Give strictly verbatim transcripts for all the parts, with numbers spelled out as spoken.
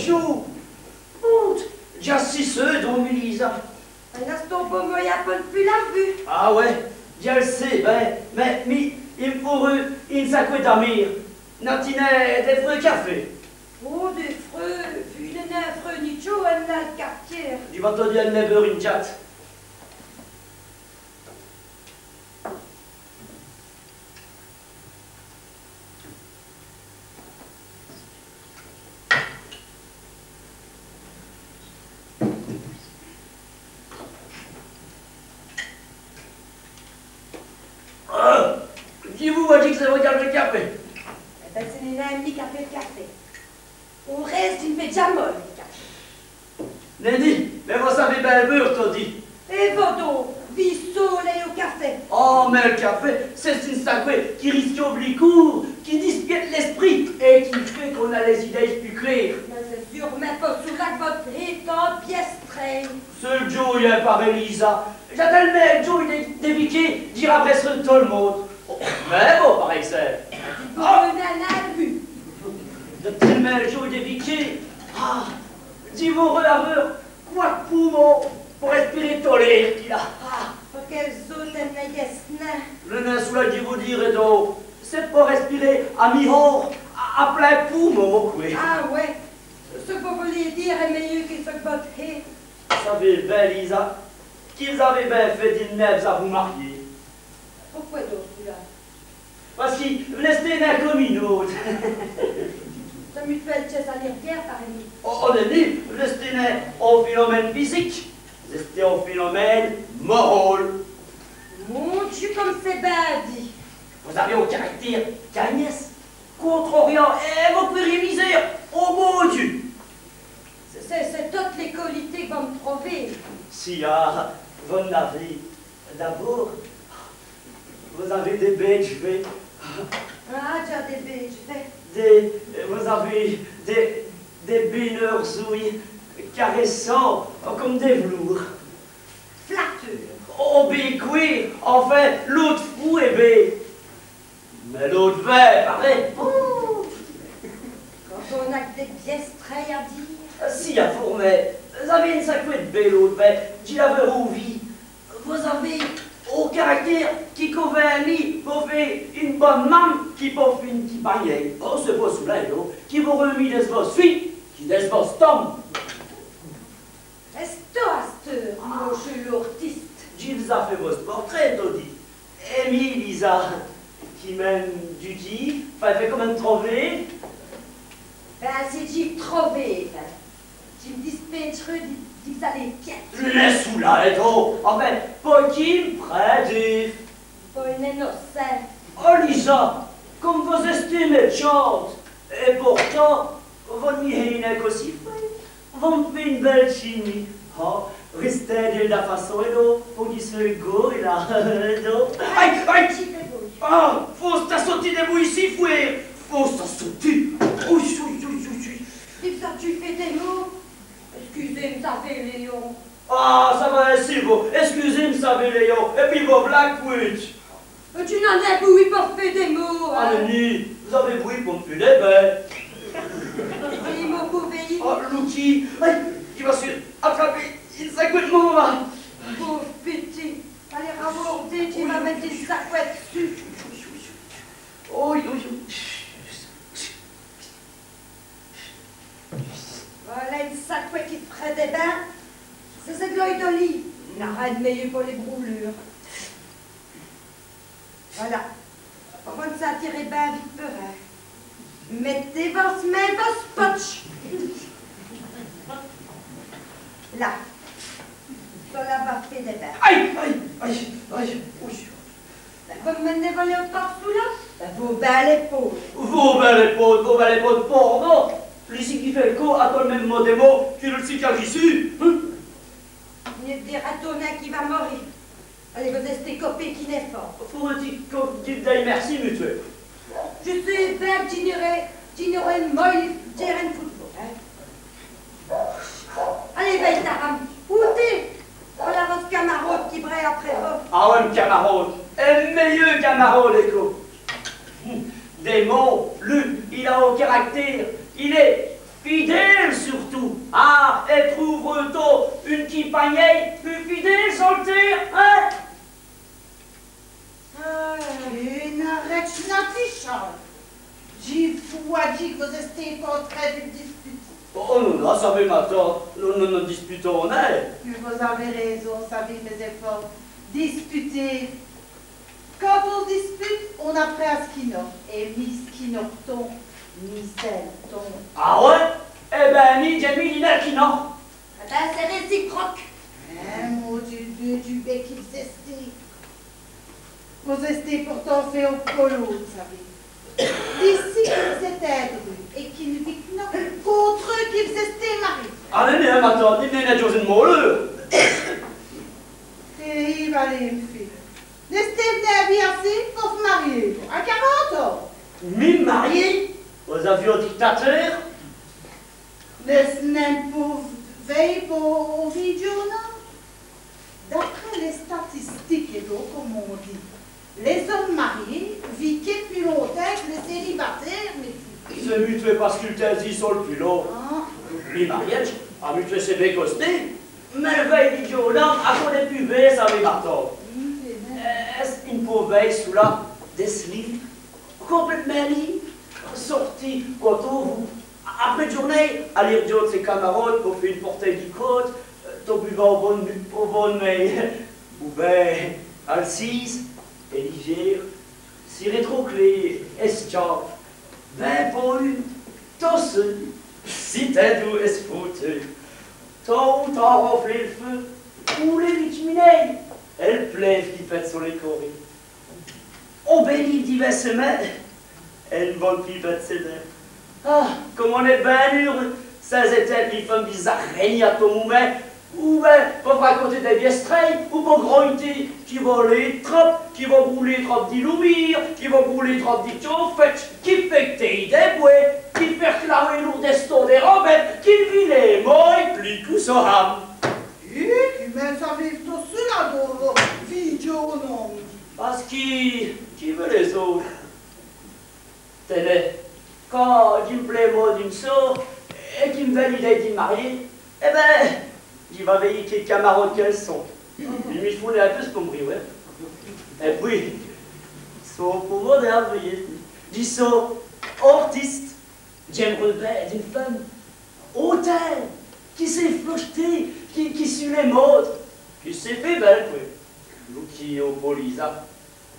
Djou, dj'a sî seû, don, mi Lisa. Mins ç' n'èst nén po mia qu'on n' pèt pus l' vèy. Ah wè, dji l' sé bén, mins mi, i m' fôreût ine saqwè d'amîr. N'a-t-i nén dè freût cafè? Oh, dè freût, i n'èst nén freût ni tchôd, èn-a l' quatiér. Dji va todi, èn' beûre ine djate. Ah, dji vos va dîre qui ça va cafè. Èh bén, ci n'èst nén mi qu'a fét l' cafè. Au rèsse, dji n' fé jamé mi cafè. Nèni, mins vos savez bén l' beûre todi. Èt vos don, vos sôlez au cafè. Oh, mins l' cafè, c'è-st-ine saqwè qui riscôve li coûr, qui dispiète l'èsprit èt qui fét qu'on-a lès-idéyes pus cléres. Mins c'èst sûr'mint po ça qu' vos-èstez tant bièstré. C'èst l' djoû, èn' parèt Lisa. Dj'a tél'mint l' djoû dè, dè viker, dji rabrèsseû tot l' monde. Mins bon, parèt ça. Bon, mins nén bu. Dj'a tél'mint l' djoû dè viker. Ah, dji vôreû aveûr qwè d' poumons po rèspirer tot l'êr qu'il a. Ah. Po qu' lès-ôtes n'èyèssent nén. Nén, nén, çoula dji vos dîrè don, c'èst po rèspirer à mi-hôte, à, à plin poumon, qwè. Ah wè. Ç' qui vos v'lèz dîre èst mèyeû qui ç' qui vos-èstez. Savez bén, Lisa, qui vos-avez bén fét dè m' mète à m' marier. Poqwè don çoula? Pace qui vos n'èstez nén come lès-ôtes. Ça m' fét l' tièsse à l' r'gârd, parèt. Oh, oh, nèni, vos n'èstez nén on phénomène physique, vos-èstez on phénomène moral. Mon Dieu, come c'èst bén dit. Vos-avez on caractère cagnèsse, contrariant, èt vos f'riez mizére au bon Diu. C'èst, c'èst, c'èst totes lès qualités qui vos m' r'vèz. Siya, vos-avez, d'abôrd, vos-avez dès bês dj'vès. Ah, dj'é dès bês dj'vès. Dès, vos-avez dès, dès bês-oûy carèssants come dès v'loûrs. Flateûr. Oh bén qwè, enfin, l'ôte fwèt bén. Mins l'ôte vèy, parèt. Ouh. Quand on-a dès bièstrèyes à dîre. Siya, fôrt mèy, vos-avez ine saqwè d' bén, l'ôte vèy, dji l'aveu roûvî. Vos-avez on caractère qui convint mia po fé ine bone mame qui po fé ine tibanièye. Oh, c'èst po çoula, non, qui vos-êmoz mia dès vos fîyes qui dès vos-omes. Èstoz asteûre, mossieû l'ârtisse. Dji v's-a fét vosse pôrtrét, todi. Èt mi, Lisa, qui m'in.me du dîre, enfin, fét come in.me trover. Bén, si dji v' trovéve, dji m' dispinseû di, di v's-aler quète. Lèyez çoula, èt don, enfin, po qui m' prindez-ve po ine inocinte? Oh, Lisa, come vos-èstez mètchante. Èt portant, vos n'mi hèyez nén co si fwért. Vos m' fèyez ine bèle tchimî. Oh, rèstez dèl façon, èt don, po qui dj' so gos, èt la, don. Ayi, ayi. Ah, vos-astez sôti dè bouyi si fwért. Vos-astez sôti. Oyi, oyi, oyi, oyi, oyi. Qui v's-a-t-i fét dès mauts? Èscusez-m', savez, Léon. Ah, ça va insi, vos. Èscusez-m', savez, Léon. Èt pwis vos v'la quwite. Mins dji n'é nén bouyi po fé dès mauts, hin. Ah, mins vos-avez bouyi po m' fé dès bês. Èt vos p'lèz vèyî. Oh, loukîz. Ayi, dji va sûre atraper ine saqwè d' mauts, la. Pôve p'tit. Alez, ravôrdez, dji va mète ine saqwè d'ssus. Oyi, oyi, oyi. Vola ine saqwè qui f'reût dè bén. C'èst, c'èst d' l'ôye d'olive. I n'a rin d' mèyeû po lès broûlures. Vola. Po vos n' sinti rén bén vite pus rin. Mètez vosse min.me è vosse potche. La. Ça la va fé dè bén. Ayi, ayi, ayi, ayi, oyi. Bén, vos m' mènez vos lès-ôtes par çoula? Bén, vos bèlès pôdes. Vos bèlès pôdes, vos bèlès pôdes, pardon. Li-ci qui fét l' côp a tot l' min.me mau dès mauts qui li-ci qu'a r'çû. Hin? Dji dîrè tot l' min.me qu'i va mori. Alez, vos-èstez co pîs qu'in-èfant. Fåt-i qu'on s' dîje mèrci, mutwèt. Dji sé bén, dji n'îrè, dji n'îrè mori dîre ine fousse vôye, hin. Alez, vèy, Taram, oûtez. Vola vosse camarôde qui brèye après vos. Ah wè, m' camarôde. Èl mèyeû camarôde, èco. Dès mauts, lu, il a on caractére. Il èst Fidéle surtout. Ah, èt troûve-t-on ine qui pagnèye pus fidéle so l' tére, hin ? Ah, èt n'arètez nin, Charles. Dji vos di qu' vos-èstez pa an trin d' vos disputaî. Oh non, non, savez, ma tante, nos, nos n' nos disputans nin. Mins vos-avez réson, savez, mès-èfants, disputaî. Quand on s' dispute, on-aprind à s' quî-n-a, èt mi s' quî-n-a t-on, mi s' èl t-on. Ah wè ? Èt bin, mi, dji m' di, dji n' èl quî-n-a. Èt bin, c'èst réciproque. Hin, mon Dieu, Dieu, Dieu, mins qui vos-èstez. Vos-èstez pourtant faît on colo, savez. D'ici qui vos-èstez èdré èt qui n' vike nin, contre qui vos-èstez marié. Ah mins, mins, ma tante, dîrez nin dès djôzes mots. Èt i va, m' fî. N'èstez nin vî assez po v' mariér. À quarante ans. Mi mariér ? Vos-avez on dictateûr ? Mins ç' n'èst nin po vèy po on vî djon.ne ome. D'après lès statistiques, èt don, come on dit, lès omes mariés viv'nut pus longtimps qui lès célibatêres, mès... C'èst mutwèt pace qui l' timps i sole pus long. Ah. Li marièdje a mutwèt sès bins costés, mins l' vèy vî djon.ne ome a co dès pus vês, savez, ma tante. Wi, c'èst vrêy. Èst-ce ine pôve vèy, çoula, dès lîves, complètemint lîbe, sôrti quand on vout, après l' djoûrnêye, aler djon.ne sès camarôdes po fé ine pârtèye di cautes, tot buvant on bon, on bon vin. Ou bin, al cîse, èt l'ivièr, si rètrocler èst tchaud, vint po ine, tot seû, si tindou èst froûteû. Tot, tot ronfler l' feû, rouler li tch'minèye, èt l' plin fî fète so lès corîs. On bê lîve divins sès mins, èt ine bone fîye fète sès dints. Ah, come on-èst bin eûreûs, sins ètinde li feume vos-arègner à tot momint, ou bin po raconter dès bièstrèyes, ou po grogn'ter qui vos lèyez trop, qui vos broûlez trop di loumîre, qui vos broûlez trop di tchauffèdje, qui fèt qu' tèyî dès bwès, qui fèt r'clamer loûr dès stons dès robètes, qui n' vît nin mâye pus qu' so hame. Hi, qui mins-ç' savez tot çoula, don, vî djon.ne ome ? Pace qui, qui v'lèz-vous ? Tènez, quand dji m' plin mau d'ine sôre, èt qui m' vint l'îdéye di m' mariér, èt bin, dji va vèyî qué camarôdes qu'èle sont. I m' faut nin pus po m' rîre, hin. Èt pwis, sont pus modèrnes, vèyez. Dji so artisse. Dj'in.m'reu bin d'ine feume autène, qui sét floch'ter, qui, qui sût lès môdes, qui sét fé bèle, qwè. Louki, oh, po Lisa,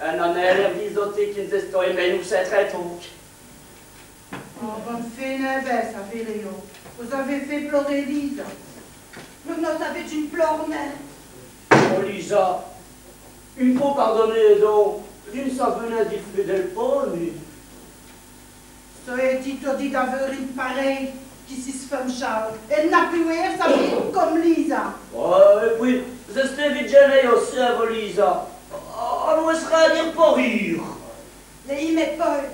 èle n'a nin l'êr di z'ôtes qui nos-èstans èmèyes, nos, sins trèt on. Oh, vos m' fèyez nin bin, savez, Léon. Vos-avez fét plorer Lisa. Mins nos-avans djin ploré. Oh, Lisa, i faut pardon'ner, don, dji n' saveu nin diférer dèl pôme. Ça èst dit todi d'aveûr ine parèye qui si s' feume chale. Èle n'a pus wêre, savez, come Lisa. Oh, èt pwis, vos-èstez vite djinèye ossi, vos, Lisa. On n' vos lècera nin po rîre. Lèyez mès pômes.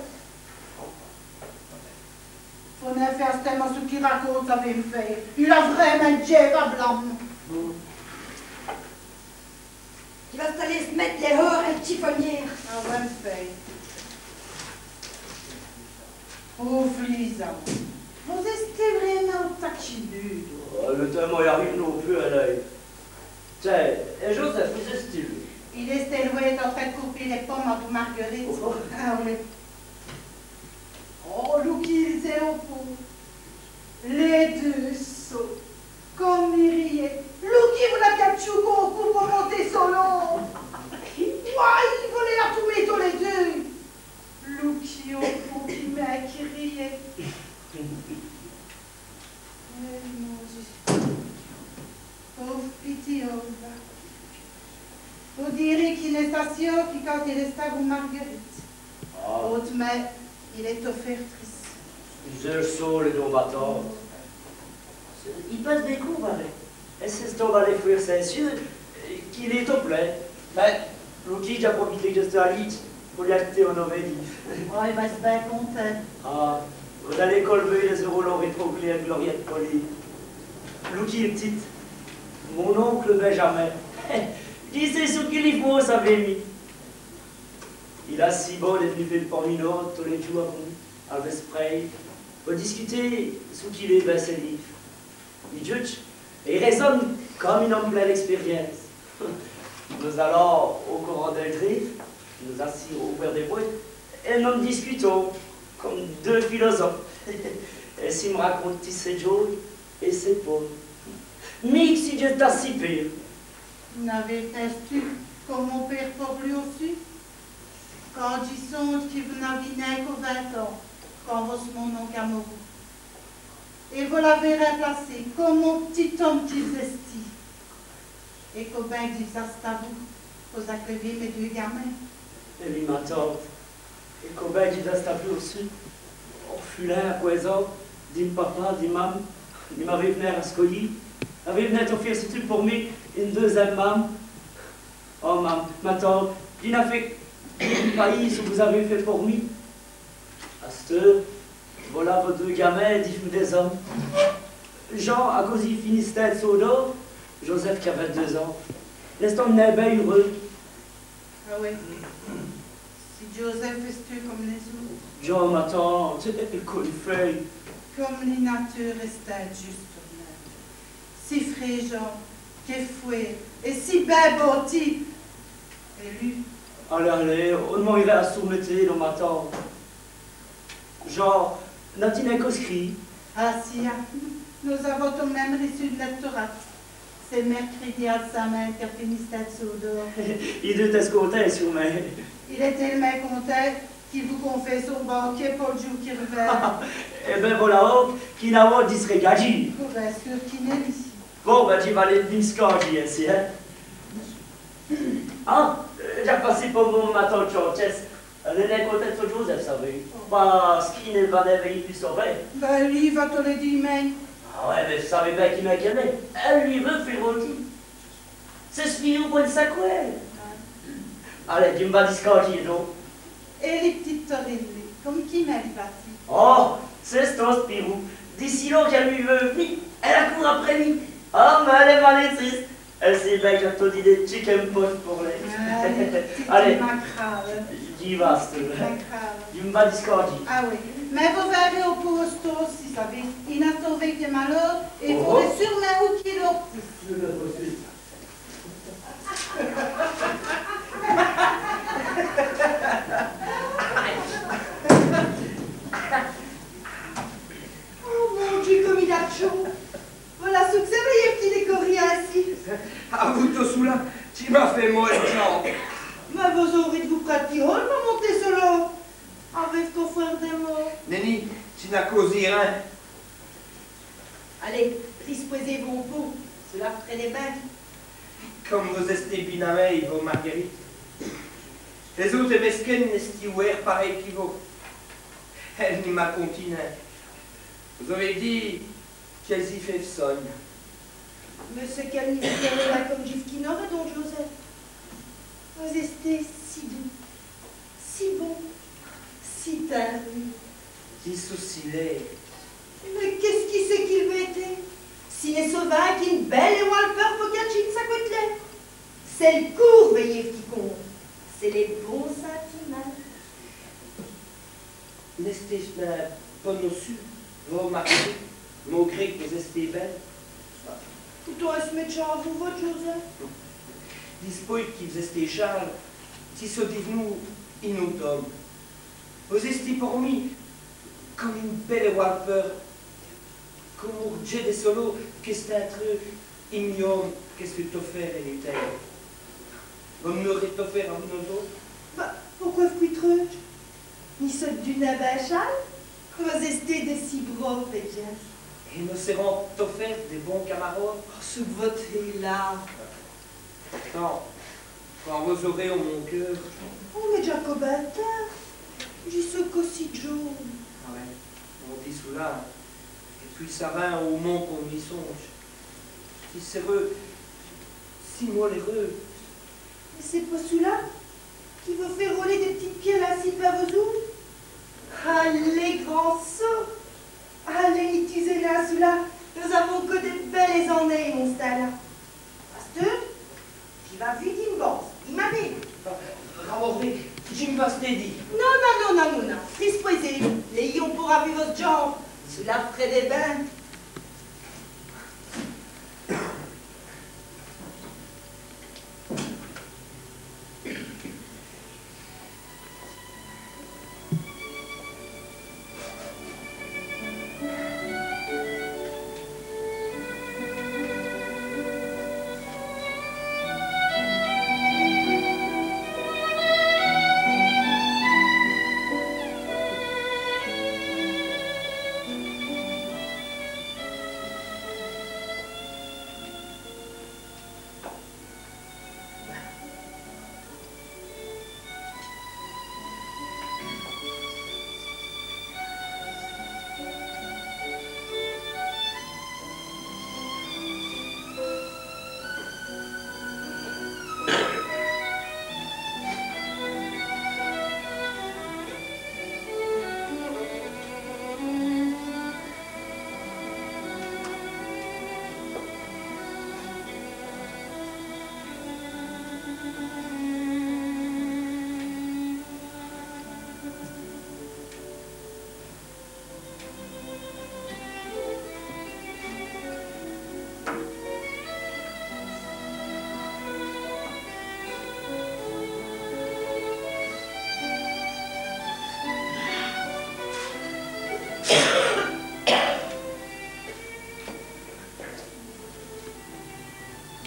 Faut nin fé astèmint çou qu'i raconte, savez, m' fèye. Il a vraîmint djèvu à blame. Qui va-st-aler s' mète lès hôrs èl tchifoniére. Ah, ouais, m' fèye. Pôve Lisa. Vos-èstez vraîmint taquineuwe. Oh, li timps i arive non pus, hin. Tènez, èt Joseph, èyu-t-il ? Il èst loin, in trin d' coper lès pomes à Marguerite. Oh. Ah, oui. Oh, Louki, il-z-èst au pont. Lès deûs sots, come i riyèt. Louki, vos l'avîz tchou co pou monter so long. Oyi, vos lès-a toumés tos lès deûs. Louki, au pont, qui mèye, qui riyèt. Eh, mon Dieu. Pôve p'tit ome. On dîreut qu'i n'èst nin si hôt qui quand il èst avou Marguerite. Ah. Ôt'mint, il èst tot fwért trisse. Dji l' so, don, ma tante. I passe bin co, pareût. Èt c'èst tot bin fwért, c'èst seûr, qu'il èst tot plin. Mins Louki, dj'a profité qu' dj' so à Lîdje po lyi acheter on novê lîve. Oh, i va-st-èsse bin contint. Ah, vos-alez co l' vèy, lès-eûrôs l'ont rètroclé avou lès riètes polîyes. Louki, li p'tit, mon onke Benjamin. Qui sét çou qu'i faut, savez, mi. Il a si bê d'èsse v'nu fé l' prominôde tos lès djoûs avou mi, à l' vèsprêye. Vos discutez çou qu'il èst bin, cès lîves. I djudje èt i rèsone come in-ome plin d'èspériince. Nos-alans au courant dèl grève, nos assirons au cwin dè bwès èt nos discutons come deûs filozofes. Èt si m' raconte sès djoyes èt sès peûres. Mi, si dj'èsteu si pére. N'avez-ve nin stu come on pére por li ossi ? Quand dji sondje qui vos n'avîz nin co vint-ans quand vosse mon-onke a moru. Èt vos l'avez rimplacé come on p'tit-ome qui v's-èstîz. Èt co bin dji v's-a stavou po-z-aclèver mès deûs gamins. Èt li, ma tante, èt co bin dji v's-a stavou ossi, orfelin a quinze ans, di m' papa, di m' mame, ni m'avez nin rascoyî, n'avez nin ofér surtout por mi ène deûzinme mame. Oh, mame, ma tante, dji n'a fét qu' dj' vos paye çou qu' vos-avez fét por mi. Asteûre, vola vos deûs gamins div'nus dès-omes. Jean a causé Finistère d' Saut-d'Or, Joseph qui a vint-deûs ans. N'èstans nin bin eûreûs. Ah wè. Si Joseph èsteût come lès-ôtes. Jean, ma tante, èt co li fèye. Come li nature èst injusse toudmême. Si frèjeune, qué fwért, èt si bin bâti. Èt li ? Alez, alez, on n' manquerè nin a s' soumète, non, ma tante. Jean, n'a-t-i nin co scrît ? Ah si, ah. Nos-avans toudmême r'çû ène lète. C'èst mèrcrèdi a l' semaine qu'a Finistère d' Saut-d'Or. I deût ès' contint, sûr'mint. Il èst télemint contint qu'i vos confèye on banquièt po l' djoû qui r'vint. Èt bin vola, oh, qui n'a nin d' sès gadjîs. Oh bin sûr qu'i n'a nin. Bon, bin dji va aler m' discadjî insi, hin. Ah, dj'a passé po m' mame, ma tante Chantchèsse. Èle èst bin continte so Joseph, savez. Pace qu'i n' va nin vèyî pus so frére. Bin li, va-t-on lî dîre, mins... Ah wè, mins vos savez bin qu'i m' quéne. Èle lî veut fé rôti. C'èst s' fîye, on n' sét qwè. Alez, dji m' va discadjî, don. Èt li p'tite Torine, li, come quî mèt li va-t-i ? Oh, c'è-st-on spirou. Di si long qu'èle lî veut v'ni, èle acoûrt après li. Ah, mins èle èst maleûreûse. Èle sét bin qu'a todi dès tchikes in poche por lèye. Ah, alez, p'tite macrale. Dji va, asteûre. Macrale. Dji m' va discadjî. Ah wè. Mins vos vêrez, on post ossi, savez, i n'a sovint dès maleûrs, èt... Oh. Fôrè sûr'mint on quî d'ôte. Oh mon Dieu, come il a tchôd ! Vola çou qu' ça v'leut dîre qui dj'èsteu insi. Avou tot çoula, dji m'a fét mau èl djambe. Mins vos-ârez d' vos prinde pus haut po monter so long. Avez-ve co fwért dès mots ? Nèni, dji n'a causî rin. Alez, rispwèsez-v' on pô, çoula f'reut dè bin. Come vos-èstez binaméye, vos, Marguerite. Lès-ôtes mèsquènes n'èstît wêre parèy qui vos. Èle ni m'a conté nin. Vos-avez dit qu'èle si fét sogne. Mins c'èst qu'èle ni v'yeut nin come dji v' quénore, don Joseph. Vos-èstez si doûs, si bon, si tinde. Dji so si lêd. Mins qu'èst-ce qui c'èst qui l' bêté ? Ci n'èst sovint qu'ine bèle wâlpeûre po catchî ène saqwè d' lèt. C'èst l' coûr, vèyez-ve, qui compte. C'èst lès bons sintimints. N'èstez nin po nossû, vos, Marguerite, maugré qu' vos-èstez bèle ? Poutant, èst-ce mètchant, vos, vos, Joseph ? Dispôy qui vos-èstez chal, dji so div'nou in-ôte ome. Vos-èstez por mi come ine bèle wâlpeûre, come on rdjèt dè solêy qu'èst intré in mi ome, qu'èsteût tot fêr è lès têres. Vos m'aurez tot fêr avou nos-ôtes. Bah, poqwè vos quit'rez-dj' ? Ni so-st-on bin chal, vos-èstez dès si brâves djins. Èt nos sèrans tot fêr dès bons camarâdes. Oh, çou qu' vos d'jez la. Tant, quand vos-ârez on mon keûr. Oh, mins dj'a co bin tinde. Dji so co si djon.ne. Ah wè, on dit çoula, èt pwîs ça vint, au momint qu'on-z-î sondje, dji sèreu si maleûreûs. Mins c'èst po çoula qui vos fét rôler dès p'titès pièles insi d'vant vos-oûy. Alez, grands sots. Alez, ni tûzèz nin çoula. Nos-avans co dès bèlès-annêyes, mon stala. Asteûre, dji va vite, dji m' va, dji m' va. Ravorez, dji m' va stî. Non, non, non, non, non, non. Rispwèsez, lèyez on pô r'vu vosse djambe. Il a frèd èt bin.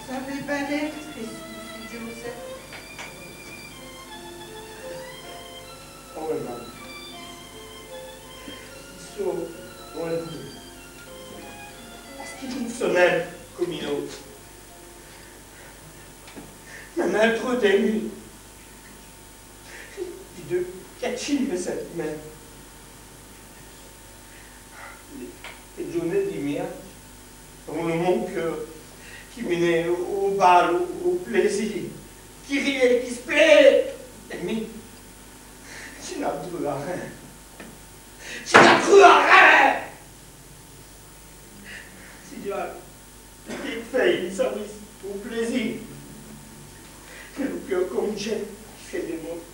Vos avèz bin l'aîr trisse, mon fî Joseph. Oh, mame. Dji so, mame, pace qui dji n' so nin come in-ôte. Mame, prudèz-m'. Dji deû catchî mès sintimint. Lès, lès djoûrnéyes di mia, avou l' mon keûr qui mène au, au bal, au, au plêzîr, qui rît, qui s' plét. Èt mi, dji n'a dru a rin. Dji n'a dru a rin. Si dj'a Li fé, ça oui, au plêzîr. Mins l' keûr come dj'èst, i fét dès mârts.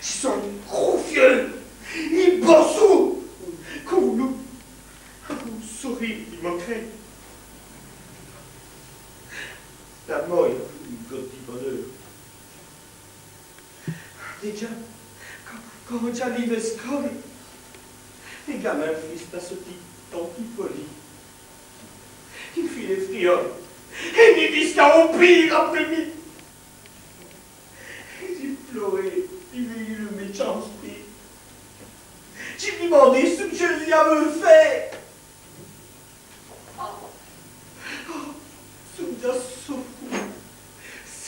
Dji so in gros fieû, in bossoû, come in loup, avou in sourîre di moquerèye. La mort, èle a v'lu mi gâter l' boneûr. Dèdja, quand, quand dj'alive è scole, lès gamins fèyent ç' sotîye tant p'lî. I fèyent lès friands, èt mi distinguîye au pîre après mi. Dji ploreû di vèy lès mètchants èsprits. Dji m' dimandeu ç' qui dj' lès aveû fét. Oh, oh, ça m' dj'a soufrî.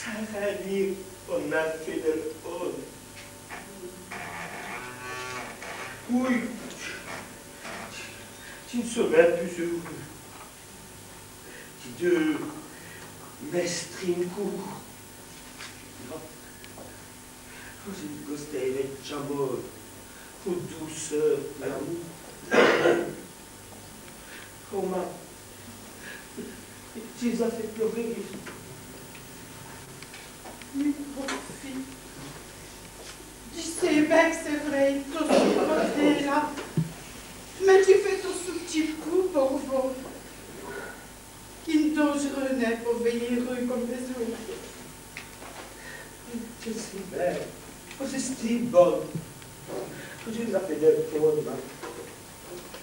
Ça r'nîye, on-z-a fét dèl pwin. Oyi, dji n' so nin pus eûreûs. Dji deû m' èstinde co. Non. Dji n' gostêrè jamês po douceûr èt l'amoûr. Oh, mame, dji l's-a fét plorer. Mi pôve fîye. Dji sé bin qu' c'èst vré, tot ç' qui vos d'joz la. Mins dji fé tot ç' qui dj' pou po vos. Qui n' dåreû nin po vos vèy eûreûs come lès-ôtes. Dji sé bin, vos-èstez bone. Vos-avez fét dèl pwin, mame.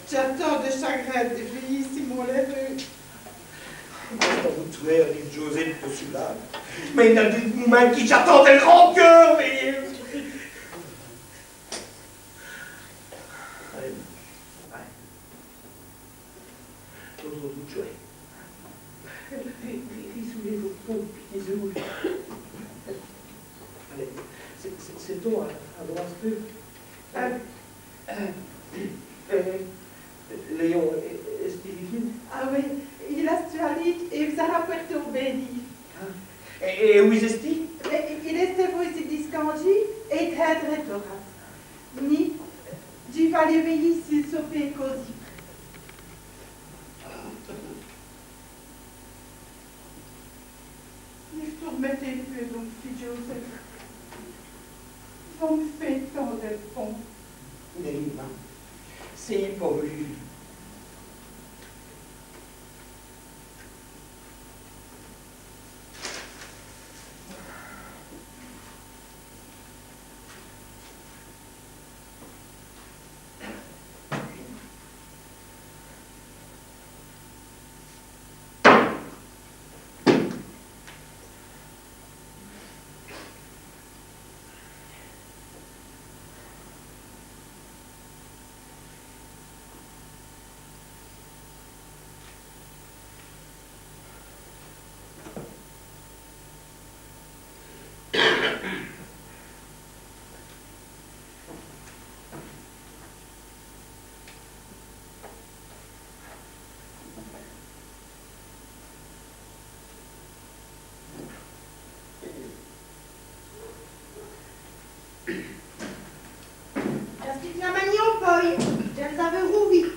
Dj'a tant di chagrin di vèy si maleûreûs. Dji n' pou nin vos tûr, Joseph, po ça. Mins i-n-a dès momints qui dj'a tant dèl rankeûr, mins... Alèz, alèz. Tot, tot, tot, tot. Ri-, ri-, risolèz vos pôpes p'tits-oûy. Alèz, c'èst, c'èst, c'èst tot, in, in droit, c'èst tot. Eû, eû, eû, Léon, èst-i riv'nu ? Ah oyi, il a stu au lét èt v's-a rapwèrté au bén-lîve. Ah. Èt, èt oyi èst-i ? Mins il èst v'nu vos discandjî èt tinde vo rade. Ni, dji va l'vèyî s'i n' so nin cåsî. Ni vos tourmentez pus, mon p'tit Joseph. Vos m' fez tant dè pon. Mins, mame, C'èst po ru. Dj'a stî d'na manîye, po, dji lès-aveû roûvîyes.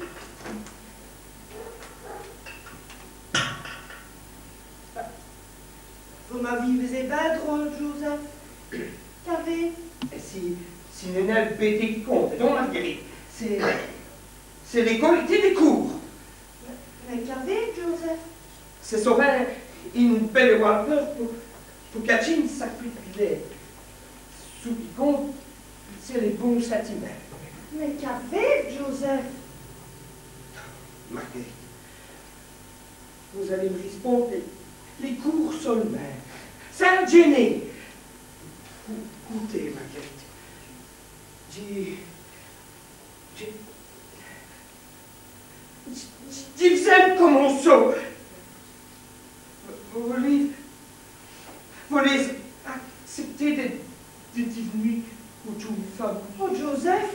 Vos m'avîz fêt bin drole, Joseph. Qu'avez-ve ? Èt ci, ci n'èst nin l' bêtêye qui compte, non, Marguerite. C'èst, c'èst lès qualités dès coûrs. Mins, mins qu'avez-ve, Joseph ? C'èst sovint ine bèle wâlpeûre po, po qu'ène djin s'acwite lès... Çou qui compte, c'èst lès bons sintimints. Mins qu'avez-ve, Joseph ? Marguerite, vos-alez m' risponde lès, lès coûrs seûlemint. Sins djèner. Cô-, coûtez, Marguerite. Dji, dji, dji, dji v's-in.me come on sô. Vos, vos v'lez, vos v'lez accepter di, di div'nu one djoûne feume ? Oh, Joseph,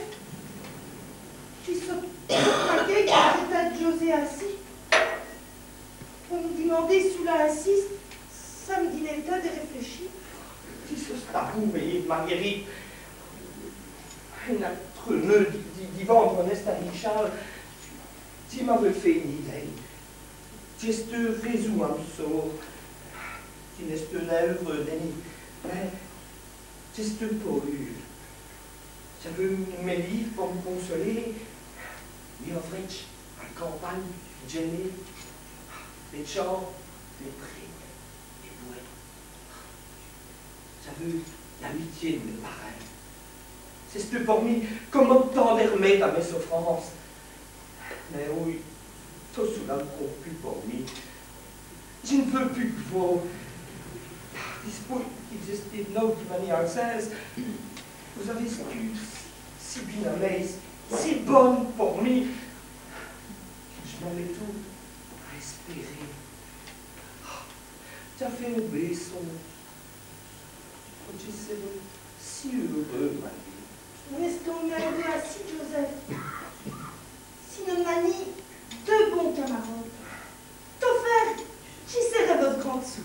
dji so tot craqué quand dj'ètinds José insi. Vos m' dimandez çoula insi, ça m' done l' temps di réflèchi. Dji so tot à bout, vèyez, Marguerite. Ène ôte neût di, di, di vinde on-èstin.ne chal, dji m'aveû fêt ine idéye. Dj'èsteû rèsoû a m' sôrt. Dji n'èsteû nin eûreûs, Denis. Mins dj'èsteû po eûreûs. Dj'aveû mès lîves po m' consoler, mès ovrèdjes al campagne, djèner, lès tchamps, lès prés, lès bwès. Dj'aveû l'amitié di mès parints. C'èsteût po mi come on temps di r'mède a mès soufrances. Mins oyi, tot çoula n' compte pus po mi. Dji n' veû pus qu' vos. Dispôy qui vos-èstez d'nôve div'nu incèse, vos-avez stu si, si bine a mi, si bone po mi, qui dj' m'amètou a èspérer. Dj'a fêt on bê sondje. Dji sèreû si eûreûs, Marguerite. Rèstons bin insi, Joseph. Si nos d'v'nîs deûs bons camarâdes, tot fé, dji sèrè vosse grande soûr.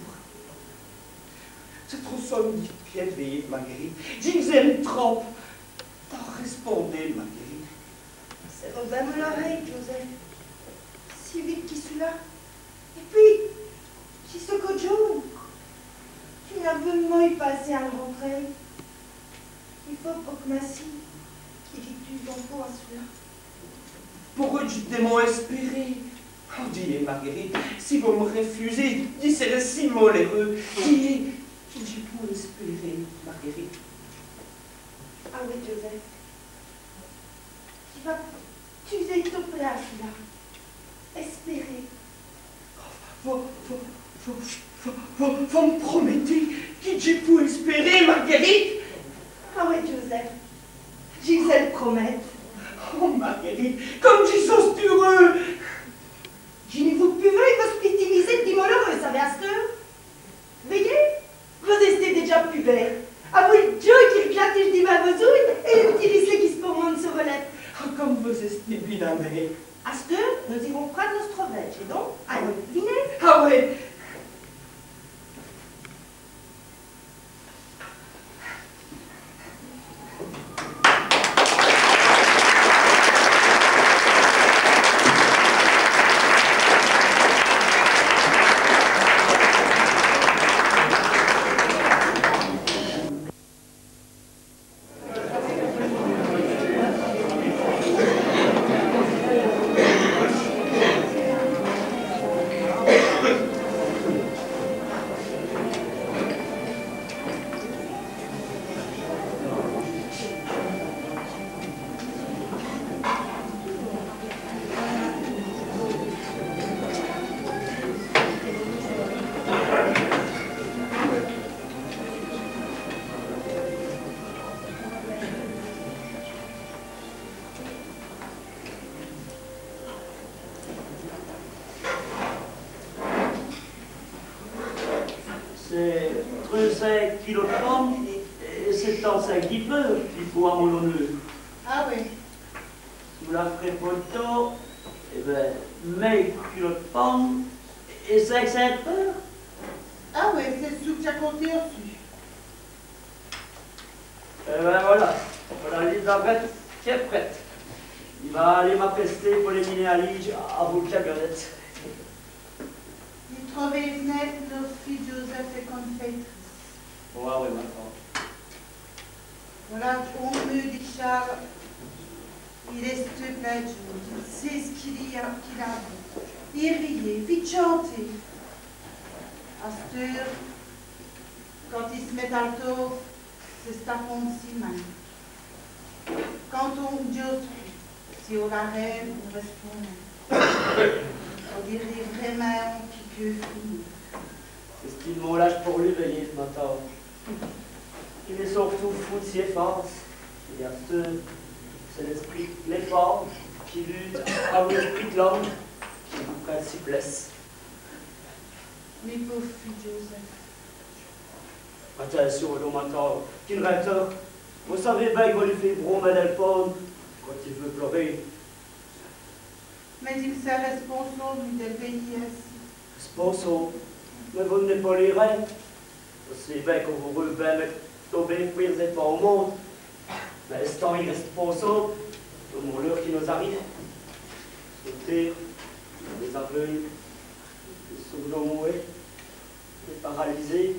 C'èst trop sot d' dîre, vèyez, Marguerite. Dji v's-in.me trop. Rèspondez, Marguerite. Sèrez bin mon-orèye, Joseph. Si vite qui çoula. Èt pwis, dji so co djon.ne, dji n'aveû mî pansé a l' rintréye. I faut po qu' m'a-st-i qui dji tûje on pô a çoula. Poreû-dj' dèmeur èspérer ? Oh, dîyez, Marguerite, si vos m' rèfusez, dji sèrè si maleûreûs. Dîyez qui dji pou èspérer, Marguerite. Ah oyi, Joseph. Dji va tûzer tot p'lin a çoula. Èspérer. Vos, vos, vos m' promètoz qui dji pou èspérer, Marguerite ? Ah oyi, Joseph. Dji v's-è promèt. Oh, Marguerite, come dji so eûreûs ! Dji n' vou pus vèy vosse p'tite misète di maleûreûs, savez, asteûre. Vèyez, vos-èstez dèdja pus bèle. Avou l' djeu qui r'clatèche divins vos-ouy èt l' p'tit lècèt qui s' pôrmone so vo lèpe. Ah, come vos-èstez bine amé. Asteûre, nos-îrons prinde nosse vèdje, èt don, alez, v'nez. Ah oyi. Mès culotes pans, èt c'èst tant cénq dîpêrs qu'i faut a m'n-oneûr. Ah oyi. Si vos la f'rez po d' tôrt, èt bin, mès culotes pans, èt cénq cents pêres. Ah oyi, c'èst ç' qui dj'a compté ossi. Èt bin vola, vola l' lisse d'adrèsses qu'èst prèt'. Dji va aler m'aprèster po lès miner a Lîdje avou l' camionnète. Dji troûve vos-èstîz nosse fî Joseph èt confètrè. Oyi, oyi, ma tante. Vola, on mot, Charles. Il èsteût bén, dji n' sé ç' qu'il a, qu'il a. I riyît, i tchantént. Asteûre, quand i s' mèt al tåve, c'è-st-a compte si minme. Quand on n' djåse pus, si on l'arève, on n' rèspond nin. On dîreût vraîmint on p'tit fini. C'è-st-on mauvaîs âdje po li, vèyîz, ma tante. Il èst surtout fou d' si fåve. Èt asteûre, c'èst l'èsprit d' l'èfant qui lute avou l'èsprit d' l'ome qui vos prèt si plaît. Mi pôve fî Joseph. Atincion, non, ma tante, qu'i n' rinte nin. Vos savez bén qu' vos lî fez brâmint dèl pwin.ne quand i veût plorer. Mins i m' sint rèsponsåbe dèl vèyî insi. Rèsponsåbe? Mins vos n' lî fez nin. Vos savez bén qu'on vôreût bén mète tos bén fwârt lès-èfants au monde. Mins èstant irèsponsåbe, come l'eûre qui nos-arive, so tére, lès-aveûle, lès soûrds-mouwès, lès paralysés,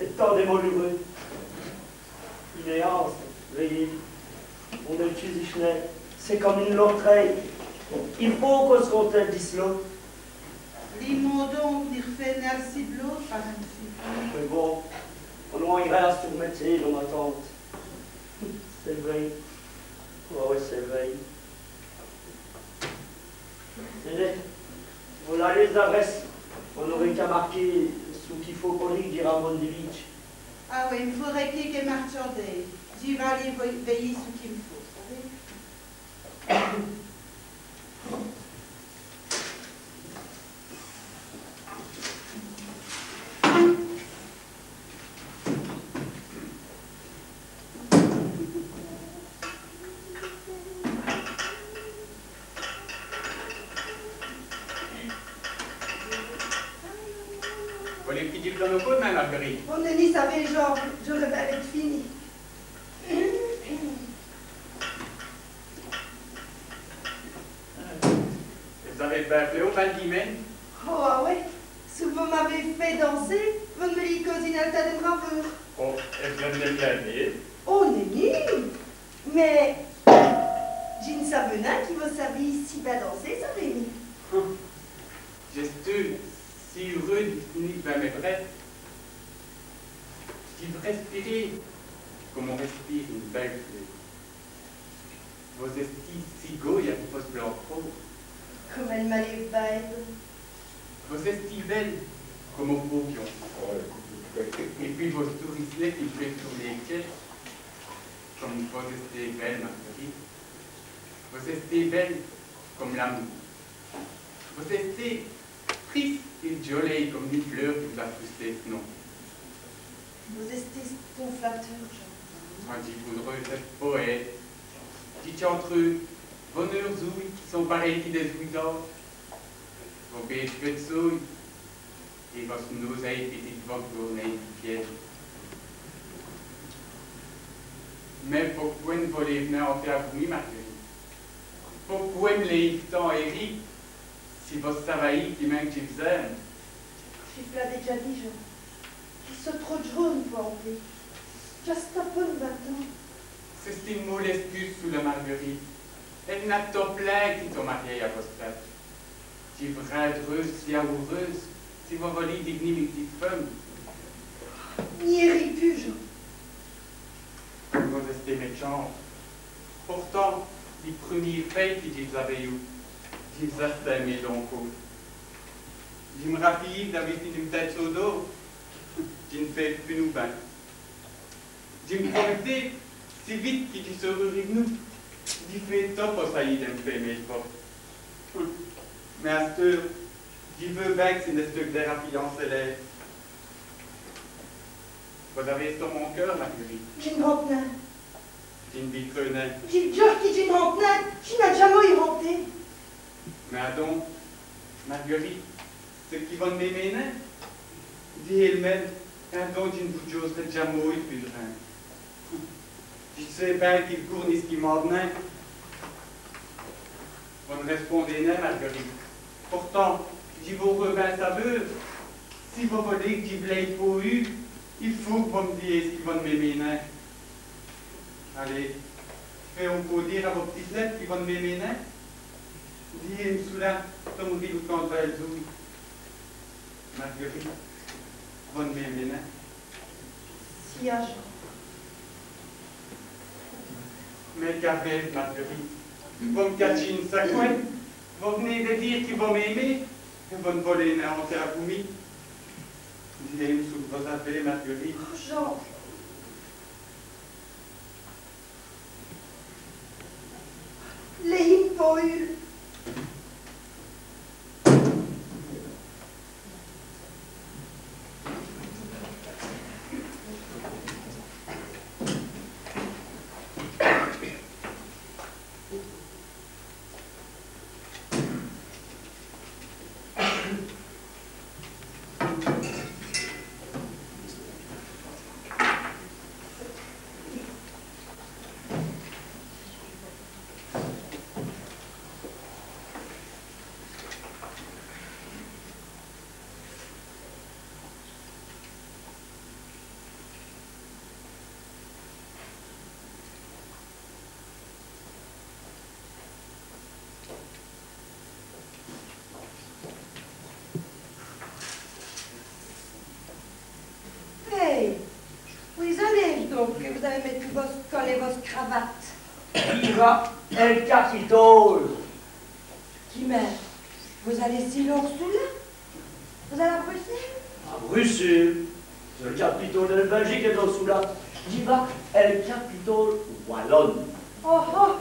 èt tant di mauleûreûs. Inè, vèyîz, on n' tchûse nin, c'èst come ine lot'rîye. I faut qu'on s' continte di ç'lon. Li monde, on n' r'fét nin si d' l'ôte, par èm.ne Fî. Mins bon, on n' va nin rèspèter, non, ma tante. C'èst vré. Oyi, c'èst vré. Tènez, vola l' lisse d'adrèsses. On n'åreût qu'a marquer ç' qu'i faut po lîre à Mondivic. Ah oyi, i m' faurè quékes martchandaîses. Dji va aler vèy-, vèyî ç' qu'i m' faut, vos savez. Vos v'lez fini dins vos côtes, Marguerite ? On n'èst nin à s' vèy, Jean, dj'årè bén fini. Vos-avez bén fét vos baldimènes ? Oh, ah oyi. Ç' qui vos m'avez fét danser, vos n' mi l'a nin cåzé ine miète di braveûre. Oh, èt vos-avez bén èmé ? Oh, nèni. Mins dji n' saveu nin qui vos savîz si bén danser, savez-ve. Dj'èsteu si eûreûs di fini bén mès brèves. Dji vos rèspire come on rèspire ine bèle fleûr. Vos-èstîz si gauje avou vosse blanc fåve. Come èle m'aléve bén. Vos-èstîz bèle come on fåvion. Èt pwîs vosse sourisselet qui m' fét toûrner lès tièsses. Come vos-èstez bèle, Marguerite. Vos-èstez bèle come l'amoû. Vos-èstez trisse èt djolèye come li fleûr qui vos-a poûssé, non ? Vos-èstez flateûr, Jean. Dji vôreû ièsse powête. Dji tchantereû vos neûrs-oûy qui sont parèy dès-oûy d'år, vos bêjes vètsåyes èt vosse nôzèye pitite voke gournèye di piène. Mins poqwè n' vos lèyez nin an pé avou mi, Marguerite ? Poqwè m' lèyez-ve tant èri ? Si vos savîz kimint qu' dji v's-ême. Dji v' l'aveu dèdja dit, Jean. Dji so trop djon.ne po an pléyi. Dj'a st-a pône vint-ans. C'è-st-ine mauvaîse èscuse, çoula, Marguerite. I gn-a tot plin qui sont mariéyes à vosse âdje. Dji vos rindreû si amoureûse si vos volîz div'ni m' pitite feume. N'î rîz pus, Jean. Vos-èstez mètchante. Pourtant, li prumî fèye qui dji v's-aveû yeû, dji v's-èstimeu d'on côp. Dji m' rapîye d'avou ine tète so dårs, dji n' feu pus nou bin. Dji m' promèteu, si vite qui dji seû riv'nou, dji feu tot po sayî d'èm fé mès fåves. Mins asteûre, dji veû bin qu' c'èst ine èspèce di rapîyance èlève. Vos-avez èstomé au keûr, Marguerite ? Dji n' honte nin. Dji n' vî pus nin. Dji v' djure qui dji n' honte nin. Dji n'a jamês honté. Mins adon, Marguerite, c'èst qui vos n' m'émez nin ? Dîjez-l' mi, adon dji n' vos djauserè jamês pus rin. Dji sé bin qui l' coûr n'èst qui mârnin. Vos n' rèspondez nin, Marguerite. Pourtant, dji vôreû bin saveûr. Si vos volez qui dji v's-aye po yeû, i faut qui vos m' dîjez qui vos n' m'émez nin. Alez, fé-z-on po dîre à vo p'tite Nène qui vos n' m'émez nin. Dîjez-m' çoula, tot m' rî quand dj'èl dî. Marguerite, vos n' m'émez nin. Si, à djon. Mins qu'avèz-ve, Marguerite ? Vos m' catchèz ène saqwè. Vos v'nez dè dîre qui vos m'émez, èt vos n' volez nin honter avou mi. Dîjez-m' çou qu' vos-avez, Marguerite. Oh, Jean. Lèyîz-m' po yeû. Hé, oyi ça, don, qui vos-avez mètu vosse cole èt vosse cravate ? Dji va al Capitole. Qui, mins vos-alez si lon çoula ? Vos-alez à Brussèle ? À Brussèle. C'èst l' Capitole dèl Bèljique, don, çoula. Dji va al Capitole walone. Oh, oh.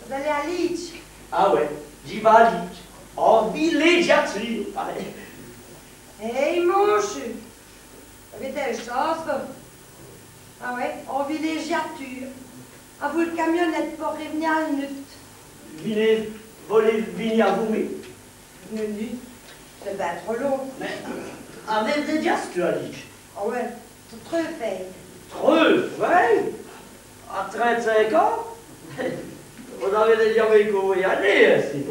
Vos-alez à Lîdje ? Ah wè, dji va à Lîdje. En vilédjatûre, i parèt. Hé, moncheû, vos-avez dèl chance, vos. Ah wè, en vilédjatûre. Avou l' camionète po riv'ni al nut'. Vos v'lez, vos v'lez v'nu avou mi ? Nèni, c'èst bin trop lon. Mins, avèz-ve dèdja stu à Lîdje ? Ah wè, treûs fwès. Treûs fwès ? À trinte-cinq ans ? Vos-avez dèdja vècu vos-alez, insi.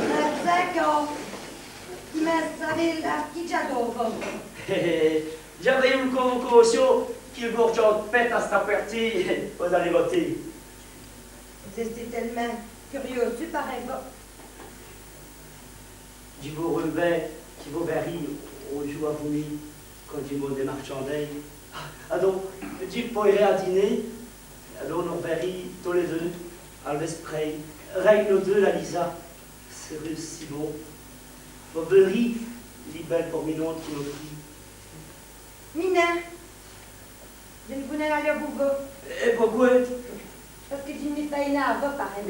Trinte-cinq ans. Mins savèz-ve quî dj'a d'vu, vos ? Dj'aveu ène convocâcion qui l' bourdjane pète à ç' pwète, vos-alez voter. Dj'èsteu tèl'mint curieûse, parèt, vos. Dji vôreû bin qui vos vîrîz on djoû avou mi, quand dji vindrè dès martchandes. Adon, dji payerè à dîner. Adon, nos r'vîrîz tos lès deûs, al vèsprêye, rén qu' nos deûs, la Lisa. C'èst si bon. Vos vîrîz li bèle porminonde qui nos frît. Mi nin. Dji n' vou nin aler avou vos. Èt poqwè ? Pace qui dji n' mi fé nin à vos, parèt.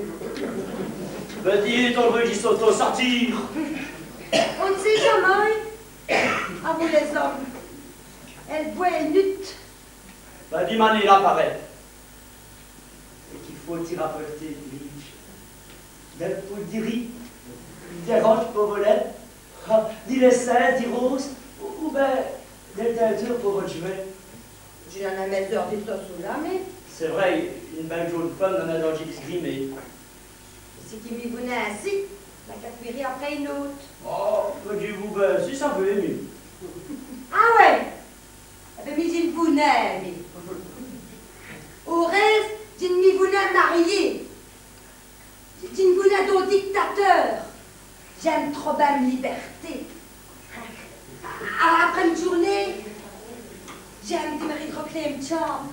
Bin, dîjez-l' drî, dji so tot sôrti. On n' sét jamês avou lès-omes. Èl bwèt èst nut'. Bin, dji m'in-a la, parèt. Èt qu'i faut-i rapôrter, Lîdje ? Dèl poûle di ris, dès rodjes po vos lètes, dès lècins, dès rôses, ou, ou bin dèl tinteûre po vos djumèles. Dji n'a nin mèsôr di tot çoula, mi. C'èst vré, ène bèle djon.ne feume n'a nin dandjî di s' grimer. Si qu'i mi vout nin insi, n'a qu'a couri après ène ôte. Oh, dji vou bin, si ça vos va, mi. Ah wè. Èt bin, mi, dji n' vou nin, mi. Au rèsse, dji n' mi vou nin mariéye. Dji, dji n' vou nin d'on dictateûr. Dj'in.me trop bin m' libèrté. A-, après ène djoûrnéye, dj'in.me dîmèrer tranquile è m' tchambe.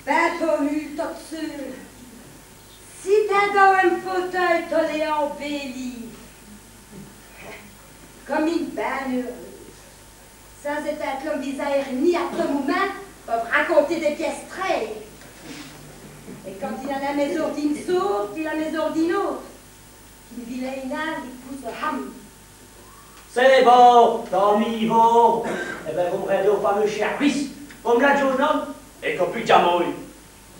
Bin, tot seûle, tot seûle. Sitindant è m' fauteuy, tot lèyant bén lîve. Come ène bén-eûreûse. Sins ètinde l'ome vos-a èrni à tot momint po vos raconter dès pièstrèyes. Èt quand il a l' mèsôr d'ène sôce, il a l' mèsôr d'ène ôte. Qu'i n' vîye nin li coûp so hame. C'èst bon, tant mî vaut. Èt bin, vos m' rindez on fameûs sèrvice. Come l'a dit ç' n-ome ? Èt co pus qu'à måy.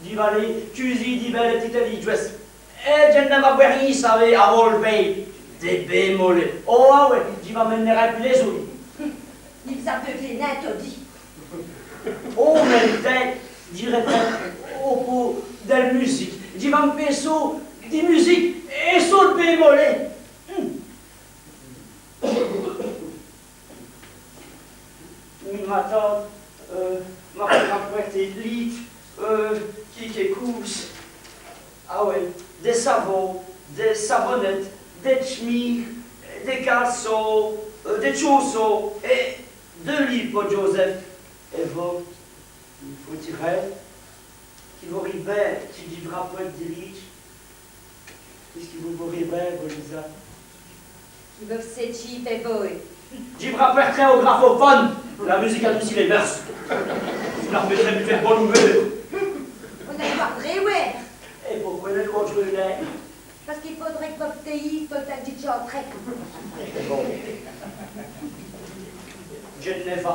Dji va aler tchûzi dès bèlès p'titès lîdjwèsses. Èt dji n' va bwâre rén, savez, avou l' vin, dès bins molets. Oh, ah wè, dji va m' mèner on pô d' lès-oûy. I v's-aveut bén ètodi. Oh, mins dji rèpète, on pô d' musique. Dji va m' fé so d' musique èt so d' bins molets. Hmm. Mi matant, euh, m'a rapwèrté dès lîjes, euh, qui, qui coûsent. Ah wè, dès savons, dès savonètes, dès tch'mîjes, dès calçons, euh, dès tchaussons, èt dès lîjes po Djôzèf. Èt vos, i faut dîre qui vos riv'rez, qui dji v' rapwète dès lîjes, puisque vos, vos riv'rez, vos, Lisa. Qui vos f'rez tchîr, èt vos ? Dji v' rapwèt'rè on graphophone. La musique adoucit les mœurs. Vos l'armètrez pus d' bone humeur. On n' èl vôdrè nén. Èt poqwè n' èl vôdrez nén ? Pace qu'i faudrè qu' vos p'tèyî tot l' timps dji tchantrè. Bon. Dji n' va.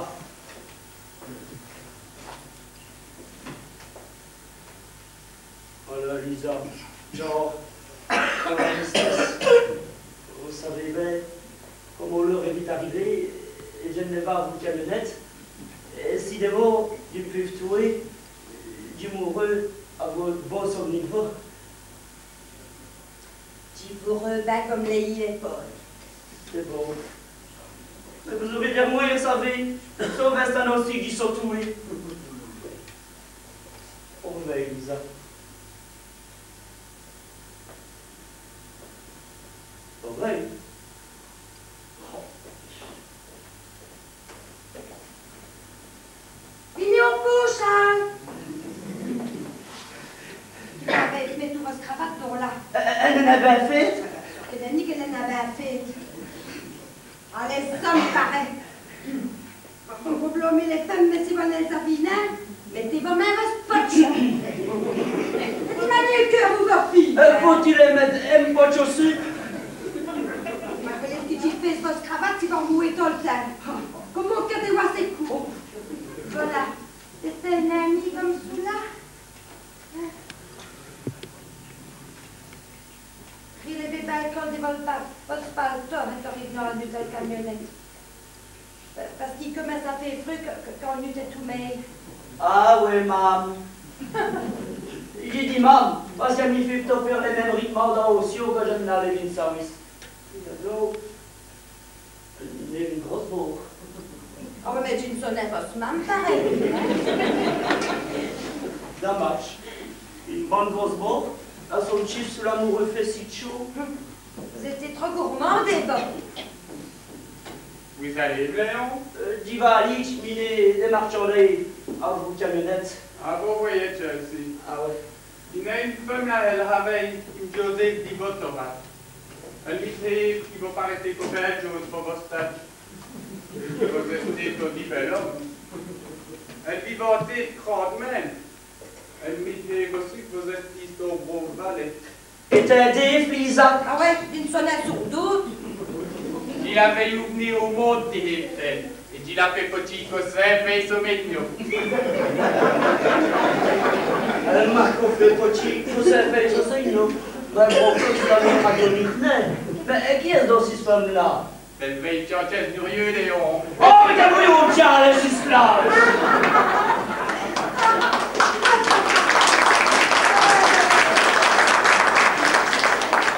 Âlez, Lisa, dj'è la tristèsse. Vos savez bén, come on l'eûre èst vite arivé, èt dji n' va avou l' camionnète. Èt si dès mårts dji p'leûve trouver, dji moûreu avou on bon souv'nîr d' vos. Dji vos r'vin come lès vîyès pâres. C'èst bon. Mins vos-ârez d' mourir, savez. Sovint c'èst insi qu' dji so touwé. Au r'vwêr, Lisa. Au r'vwêr. V'noz po, Charles. Vos-avèz mètu vosse cravate don là. Èle, èle n'èst nén bén fête ? Qué nèni qu'èle n'èst nén bén fête. Alèz, ça m' parèt. Vos blâmèz lès feumes, mins si vos n' lès-avîz nén, mètèz vos mins a vosse potche. Dji n'a nén keûr, vos, vos fîyes. Euh, faut-il mète on potche ossi ? Mins vèyèz ç' qui dj' fé, vosse cravate, si vos r'mouwèz tot l' timps. Comint qu' dji dwè sès coûps. Voilà. C'è-st-on-ami come çoula. R'lèvèz bén l' col di vosse pa-, vosse paltô, èt r'v'noz a l'nut' dèl camionnète. Pa-, pace qu'i comèsse a fé frèd qu', qu', quand l'nut' èst tout mêle. Ah wè, mame. Dji di mame, pace qu'i m' fét tot fé l' min.me ritme dins l' ciau quand dji n'è lès nén l' sèrvice. Dis donc, on-z-a one grosse bôre. Ah wè, mins dji n' so nén vosse mame, parèt. Damadje. One bone grosse bôre, a so tchîf su l'amourèt fét si tchôd. Vos-èstèz trop gourmande, vos. Vos-alèz, Léon ? Euh, dji va aler tch'miner dès martchandèses avou l' camionnète. Ah, vos vèyèz, Chelsea. Ah wè. I-gn-a one feume la, èl ravèye, one djôse di vos torèyes. Èle mi d'hét qui vos parètèz co bén djôse po vosse tète. Vos-èstèz todi bèl ome. Èle vos vantèt grand'mint. Èle mi d'hét ossi qu' vos-èstèz on brôve valèt. Èt on djôse, Lisa. Ah wè, dji n' so nén sourdoude. Dji l'a fét v'ni au monde, dihèt-èle. Èt dji l'a fét pôtchî co cénq pèyes so mètnot. Èle m'a co fét pôtchî co cénq pèyes so mètnot. Mins bon, come ça, dji n'a nén conu. Mins, mins, èt quî èst-ce donc, cisse feume-là ? C'èst l' vîye tchantchèsse du rieu, Léon. Oh, mins qué voyou, tchant, cisse-là !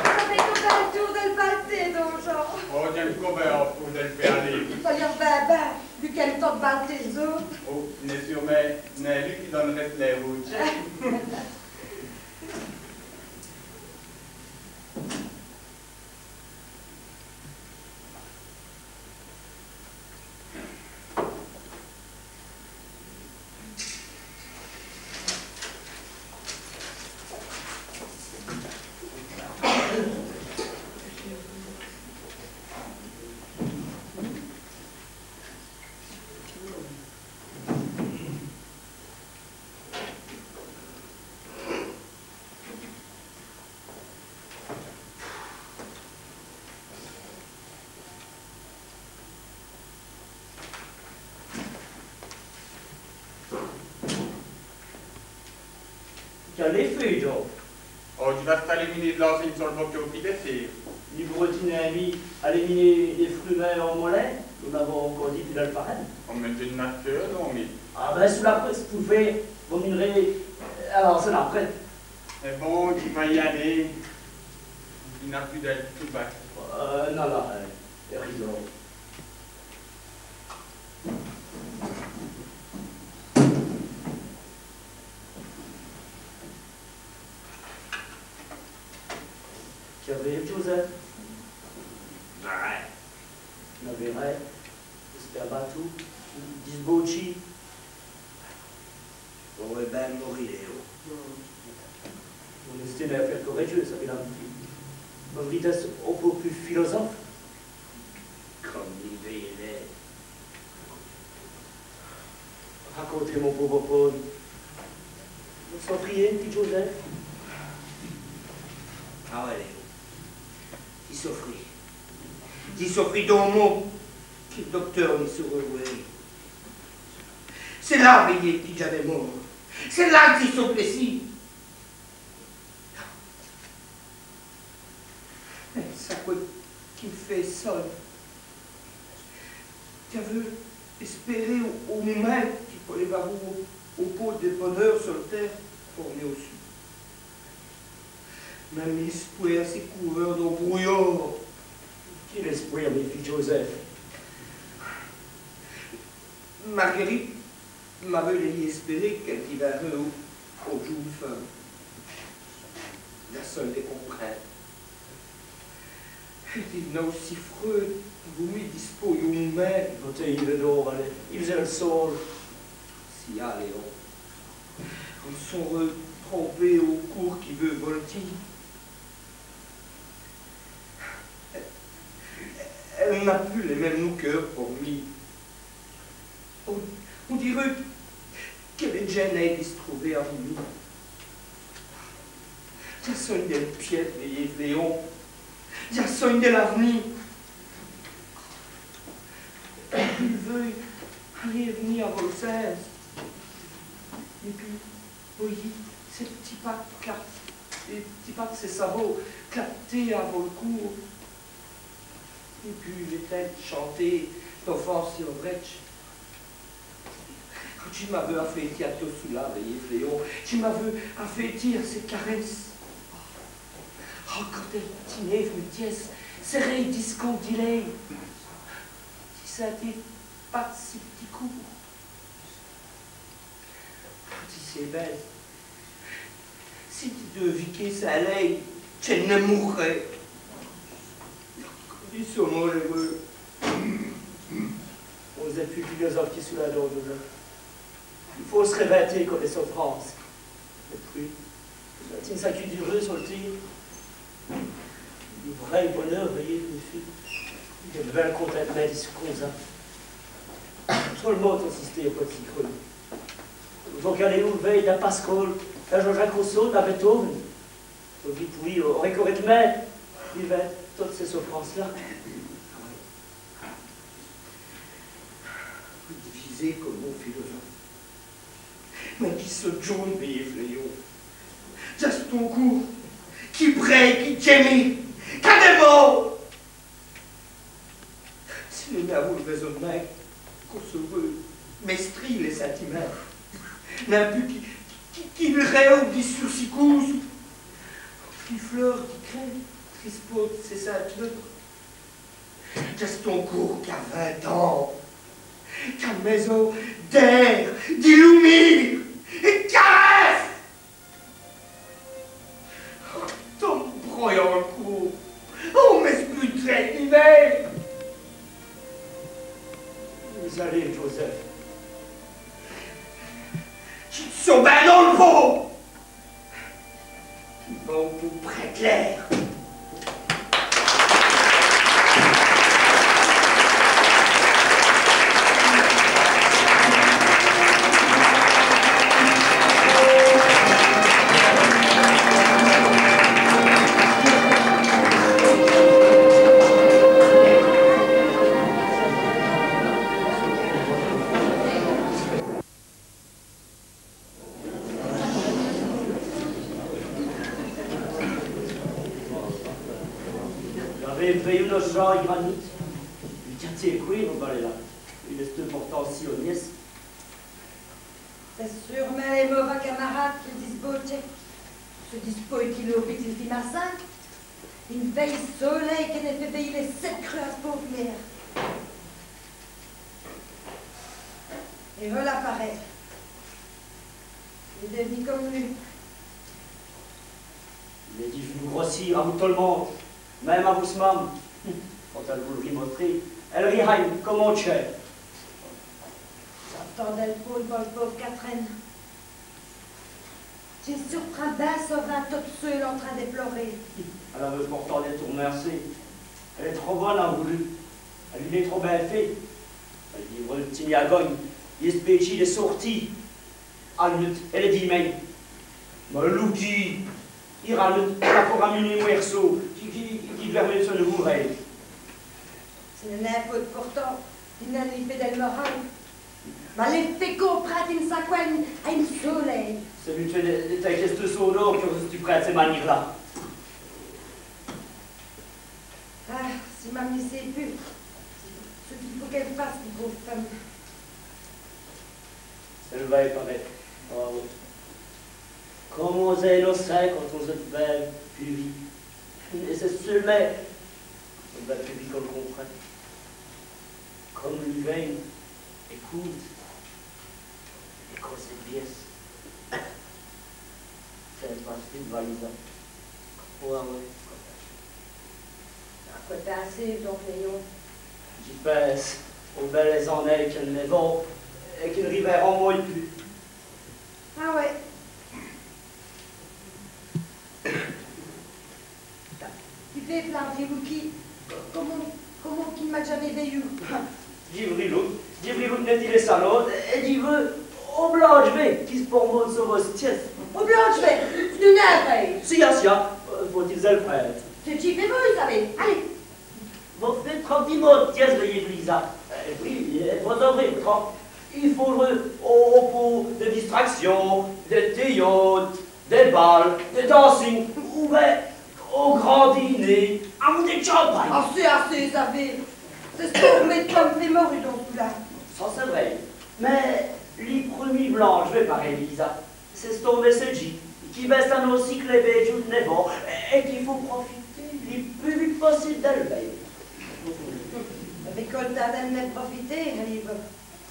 Vos-avèz toudi l' toûr dèl baleté, don Jean. Oh, dji n' co vwè pus pou dèl fé aler. Ça lî r'vint bén, vu qu'èle èst tote baletée, zot. Oh, dji n' so nén, nén li qui done rèsse lès roûdjes. Lès fèyes, djon. Oh, dji va aster a lès miner dins l' vôye, so l' bokèt au pîd dès fîrs. Ni vos r'tindèz a mi, a lès miner dès frumèts au molin, nos n'avans co dit pus dèl farène. Oh, mins dji n'a pus, non, mins... Ah bin, si vos l'avèz trouvé, vos minerèz, euh, alors, c'èst après. Mins bon, dji va-z-aler. I n'a pus dèl toubak. Euh, non, non, euh, rison. Qu'avèz, Joseph ? Rén. N'avèz rén ? Vos-astèz abatou, disbautchî. Vos v'lèz bin mori, Léon ? Vos n'astèz nén afêre coradjeûse, savèz, la fîye. Vos v'ritèz on pô pus philosophe. Come li vèyèz lèd. Racontèz, mon pôve Paul. Vos sofrîz, ti Joseph ? Ah ouais, Léon. Dji sofri. Dji sofri d'on mau qui l' docteûr ni saurè wè. C'èst là, vèyèz, qui dj'aveû mau. C'èst là qui dji so blèssé. Èt ça, qwè qui m' fêt sole. Dj'aveû èspéré on, on momint qui poléve awè on, on pô d' boneûr so l' têre por mi ossi. Mins mès-èspwérs si coûveut dins l' brouyârd. Quél èspwér, mi fî Joseph ? Marguerite m'aveût lèyî èspérer qu'èle divinreût on, on djoû feume. Dj'a sogne dè comprind. Èle div'neût si freûde avou mi dispôy on momint. Vos tèyîz don, alèz, i f'zeût l' sôle. Si, alèz, on, on n' saureût tromper on coûr qui veût voltî. Èle n'a pus l' min.me loukeûr por mi. On, on direût qu'èlle èst djin.nêye di s' trouver avou mi. Dj'a sogne dèl piède, vèyèz, Léon. Dj'a sogne dè l'av'nîr. Dji l' veû aler èt v'ni à vos sins. Èt pwis, vèyèz, sès p'tits pas, là, sès p'tits pas, sès savots, clap'ter avè l' coûr. Èt pwis, lès tins.nes chanter d'ofance èt d'ovredje. Dji m'aveû afêti à tot çoula, vèyèz, Léon. Dji m'aveû afêti à sès carèsses. Oh, quand èl ti néve mi dièsse, sès rèyes discondilêyes. Dji sintêt bate si p'tit coûr. Dji sé bin, si dji deûve viker sins lèy, dji n' moûreu nén. Dji so maulêreû. Vos-astèz pus philosophe qui çoula, don, don. I faut s' rèvinter cont lès sofrances. Èt pwis, ça n' s'a qu' direût, ça, l' tîr. Li vraî boneûr, vèyèz, mi fîye, c'èst l' contint'mint di ç' qu'on-z-a. Tot l' monde asiste au p'tit creûs. Vos-alez vèy.ner dins Pascale, dins Jean-Jacques Rousseau, dins Beethoven. Vos-alez p'tit, au, au rècoreûtemint, vèy.ner totes cès sofrances-là. Vos disèz come on philosophe. Mins dji so djon.ne, vèyèz, Léon. Dj'a st-on coûr qui brèye, qui djèmit, qu'a dès mau. Si dji n'aveu l' rèson'mint, qu'on saureût mèstrî lès sintimints. Nén pus qui, qui, qui l' rève di sursicoûse, qui fleûr di crève trispaude sès sintes leûres. Dj'a st-on coûr qu'a vint ans, qu'a bèsogne d'êr, di loumîre èt d' carèsses. Tot m' broye l' coûr, on m'èsputeût d' vîr. Vos-alez, Joseph. Dji n' so bin nén l' pauvre. Bon, pou prète l'êr. Èt vèyez, nos chans, i granit. Li quartier èst cwér, au bal la. Il èst portant si onèsse. C'èst sûrmint lès mauvaîs camarâdes qui l' disbautchèt. Ç' disbaut qui l' bite, il fét massacre. Ine vèye solêye qui n' fét vèyî lès sèt' crûs a s' pôve mére. Èt v'la parèt. Èle èst div'nûwe come li. Èle èst div'nûwe grossîre avou tot l' monde, min.me avou s' mame. Quand èle vos l' r'mostreût, èle rîreut come on tchin. Atindez, pauvre, pauvre Catherine. Dji m' surprind bin sovint tote seûle en trin d' plorer. Èle aveut portant dès toûrs mèrcés. Èle èst trop bone avou li. Èle l'a trop bin fét. Èle vîreut l' timia gogne, i èspétchît dè sôrti. Al nut' èt l' dîmègne. Mins loukî, i r'nut' èt la f'ra mû in mwêrçô qui, qui, qui dwèrmeut so n' vôrè. Ç' n'èst nén fôte portant, ni nén li fét dèl morâle. Mins lès fét comprinde ine saqwè a ine solêye. C'èst mutwè dè, dè, dè tèkèster sôdon qui dwèt èsse prinde cès manîres la. Ah, si mam'mi sét pus ç' qu'i faut qu'èle fasse, li pôve feume. C'èst l' vèy, parèt. Ah oyi. Come on-z-èst inocint quand on-z-èst bin pus vî. Èt c'èst seûlemint quand on-z-èst bin pus vî qu'on l' comprind. Come li vèye èst coûte. Èt quand c'èst bièsse, ça n' passe pus d' valises. Oyi, oyi. A qwè pinsez, don, Léon ? Dji pinse aus bèlès-annêyes qui n' vont èt qui n' rivèront mî pus. Ah oyi. Qui fét, v'la in vî louki, come on, come on qu'i n' m'a jamés vèyu. Dji v'ri louk, dji v'ri louk nèt di lès salons, èt dji vèyu, au blanc d' vèy, qui s' pormone so vosse tièsse. Au blanc d' vèy, dji n'é nén. Siya, siya, faut-i l' prinde. C'èst dji qui fé, vos savez. Alez. Vos f'rez trope di mau d' tièsse, vèyez, Lisa. Èt pwis, vos-ôrez trope. I faurè, au, au pôve, dès distracsions, dès tèyôtes, dès bals, dès dancings, ou bin, aus grands dîners, avou dès tchampagnes. Assez, assez, savez. C'èst ç' qui m' fét mori, don, tout ça. Ça c'èst vrêy. Mins li prumî blanc d' vèy, parèt Lisa, c'èst on mèssadjî qui v's-anoncî qu' lès bês djoûs n' vont èt qu'i faut profiter li pus vite possibe dèl vèy. Vos n'avez nin l' tins dè n' profiter, Olive.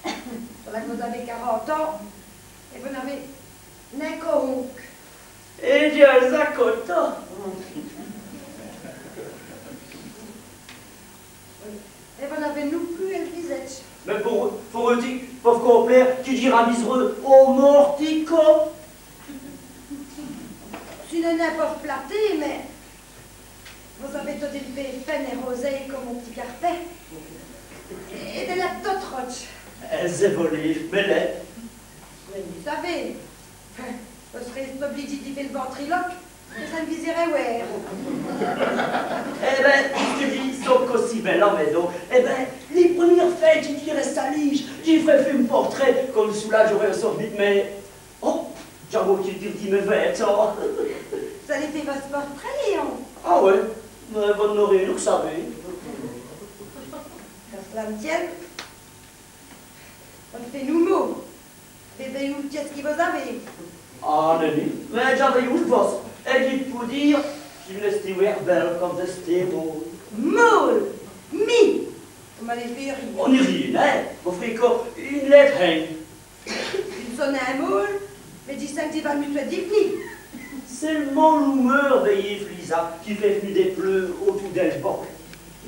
V'la qu' vos-avez quarante ans èt vos n'avez nén co onk. Èt dj'èl-z-a co tant. Èt vos n'avez non pus èl visèdje. Mins po, po dîre, po complér, qui dj'î ravîsereû au morticot. Ci n'èst nén po flater, mins vos-avez tote ène pèle fène èt rôzêye come on p'tit carpèt. Èt dèl èbe tote rodje. Èle s'èst volîve, mins lèd. Mins vos savez, vos s'rez oblidjî di fé l' ventriloque, èt ça n' vos îreut wêre. Èt bin, puisqu'i vos dit, so co si bèle, mins don, èt bin, li prumî fwès qu'i dj'îrè à Lîdje, dji f'rè fé m' portrèt, come çoula dj'ârè so r'mî, mins Oh, dj'a mau qu'i pèrdi mès vêtements. Vos-alez fé vosse portrèt, Léon ? Ah oyi, mins vos n'ârez nin, savez. Qu'à cela n' tiène, vos f'rez nin mau. Vèyez li tièsse qui vos-avez. Ah, nèni, mins dj'a vèyu l' vosse. Èt dji pou dîre qui vos-èstez wêre bèle come vos-èstez mau. Mau ? Mi ? Vos m'alez fé rîre. Oh, ni rîre, hin. Vos f'rez co ine lède hin. Dji n' so nin mau, mins dji sé qu' dji va mutwè div'ni. C'èst l' maulomeûr, vèyez, Lisa, qui fét v'nu dès pleûs autoû dèl boke.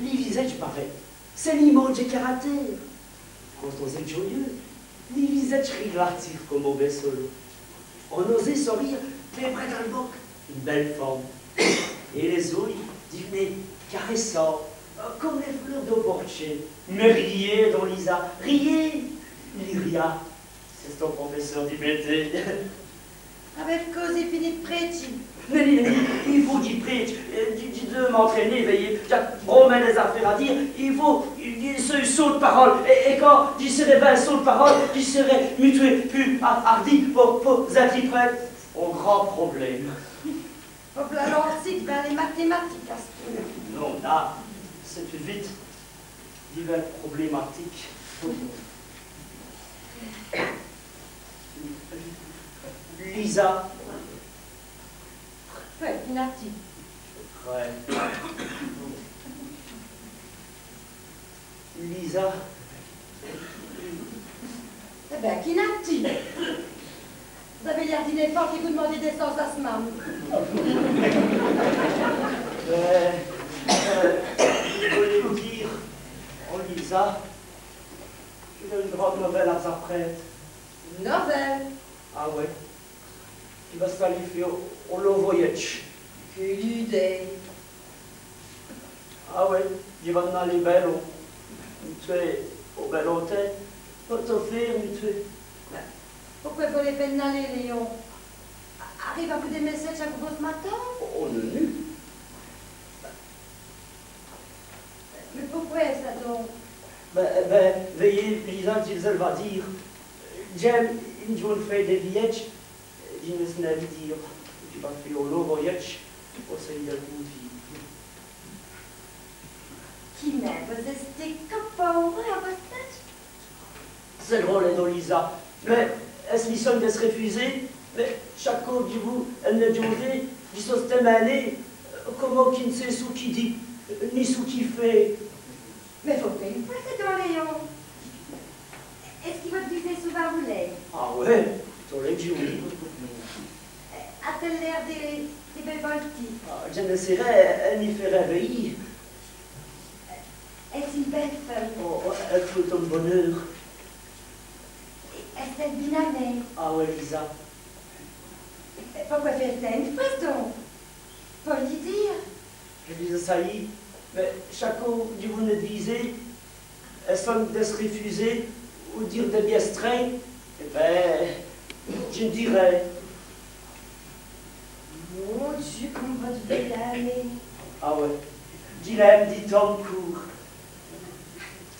Li visèdje, parèt, c'èst li mau djès caractêres. Quand on-z-èst djoyeûs, li visèdje r'lâtire come on bètchot. On-ôse sorîre, mins près d'èl boke, ine bèle feume. Èt lès-oûy div'nèt carèssants, come lès fleûrs d'on bortchè. Mins riyez don, Lisa, riyez. Li ria. C'è-st-on profèsseûr di B T. Avou cause, i finit prêtchî. Nèni, nèni, i faut dji prêtche, euh, dji, dji deû m'ètrèner, vèyez, dj'a granmint dès-afêres à dîre, i faut, i, i, so, sot d' parole, èt, èt quand dji sèrè bin sot d' parole, dji sèrè mutwè pus a, ârdi po, po-z-ètreprinde. On grand problème. Faut v'la lancer dins lès mathématiques, asteûre. Non, là, C'èst vite divers problématiques. Lisa. Qwè, qui n'a-t-i ? Qwè. Lisa. Èt bén, qui n'a-t-i ? Vos-avez l'êr d'in èfant qui vout d'mander dès sôyes a s' mame. Euh, euh, dji v'leûve dîre, oh Lisa, dj'a ène drole mauwèse a v's-aprinde. Mauwèse ? Ah wè. Qui va s' qualifyî au, au Love Voyage. Quéle idéye ! Ah wè, dji va 'nn' aler bèle, mi, au bèle hôtèl. Pau t'ofrîre, mi. Bén, poqwè vos v'lez bén 'nn' aler, Léon ? A-, arive-t-i dès mèssèdjes a vos, s' matin ? Oh, oh, non, non. Mins poqwè ça don ? Bén, bén, vèyez, Lisa, dji v's-èl va dîre. Dj'in.me, dj'in.me fé dès viyèdjes, dji n' v's-èl nin dîre. Dji va fé on long voyèdje, ossi vite qui vos v'lez. Qui mins, vos-èstez co pau-reu a vosse tète ? C'èst drole, don, Lisa. Mins, èst-ce li sogne d'èsse rèfusé ? Mins, chaque côp qui dj' vou ène djôse, dji so stèt mèné, euh, come on qui n' sét çou qu'i dit, ni çou qu'i fét. Mins faut bén ène fwès, don, Léon. Èst-ce qui vos vèyez souvint, vous, Léon ? Ah wè, tos lès djoûs. A-t-èle l'êr di, di bén voltî ? Ah, dji n' sé rin, èle mi fét rèver. Èst-ce ène bèle feume ? Oh, oh, èle fét on bouneûr. Èst-èle bén-aimée ? Ah wè, Lisa. Poqwè fé ça ène fwès, don ? Faut lî dîre. Dji lî a ça, mins chaque côp qui dj' vou ène djôse, èle sogne d'èsse rèfusé ou dîre dès bièstrèyes, èt bén, dji n' di rin. Mon Diu, come vos d'vèz l'êmer. Ah wè, dji l'in.me di tot m' coûr.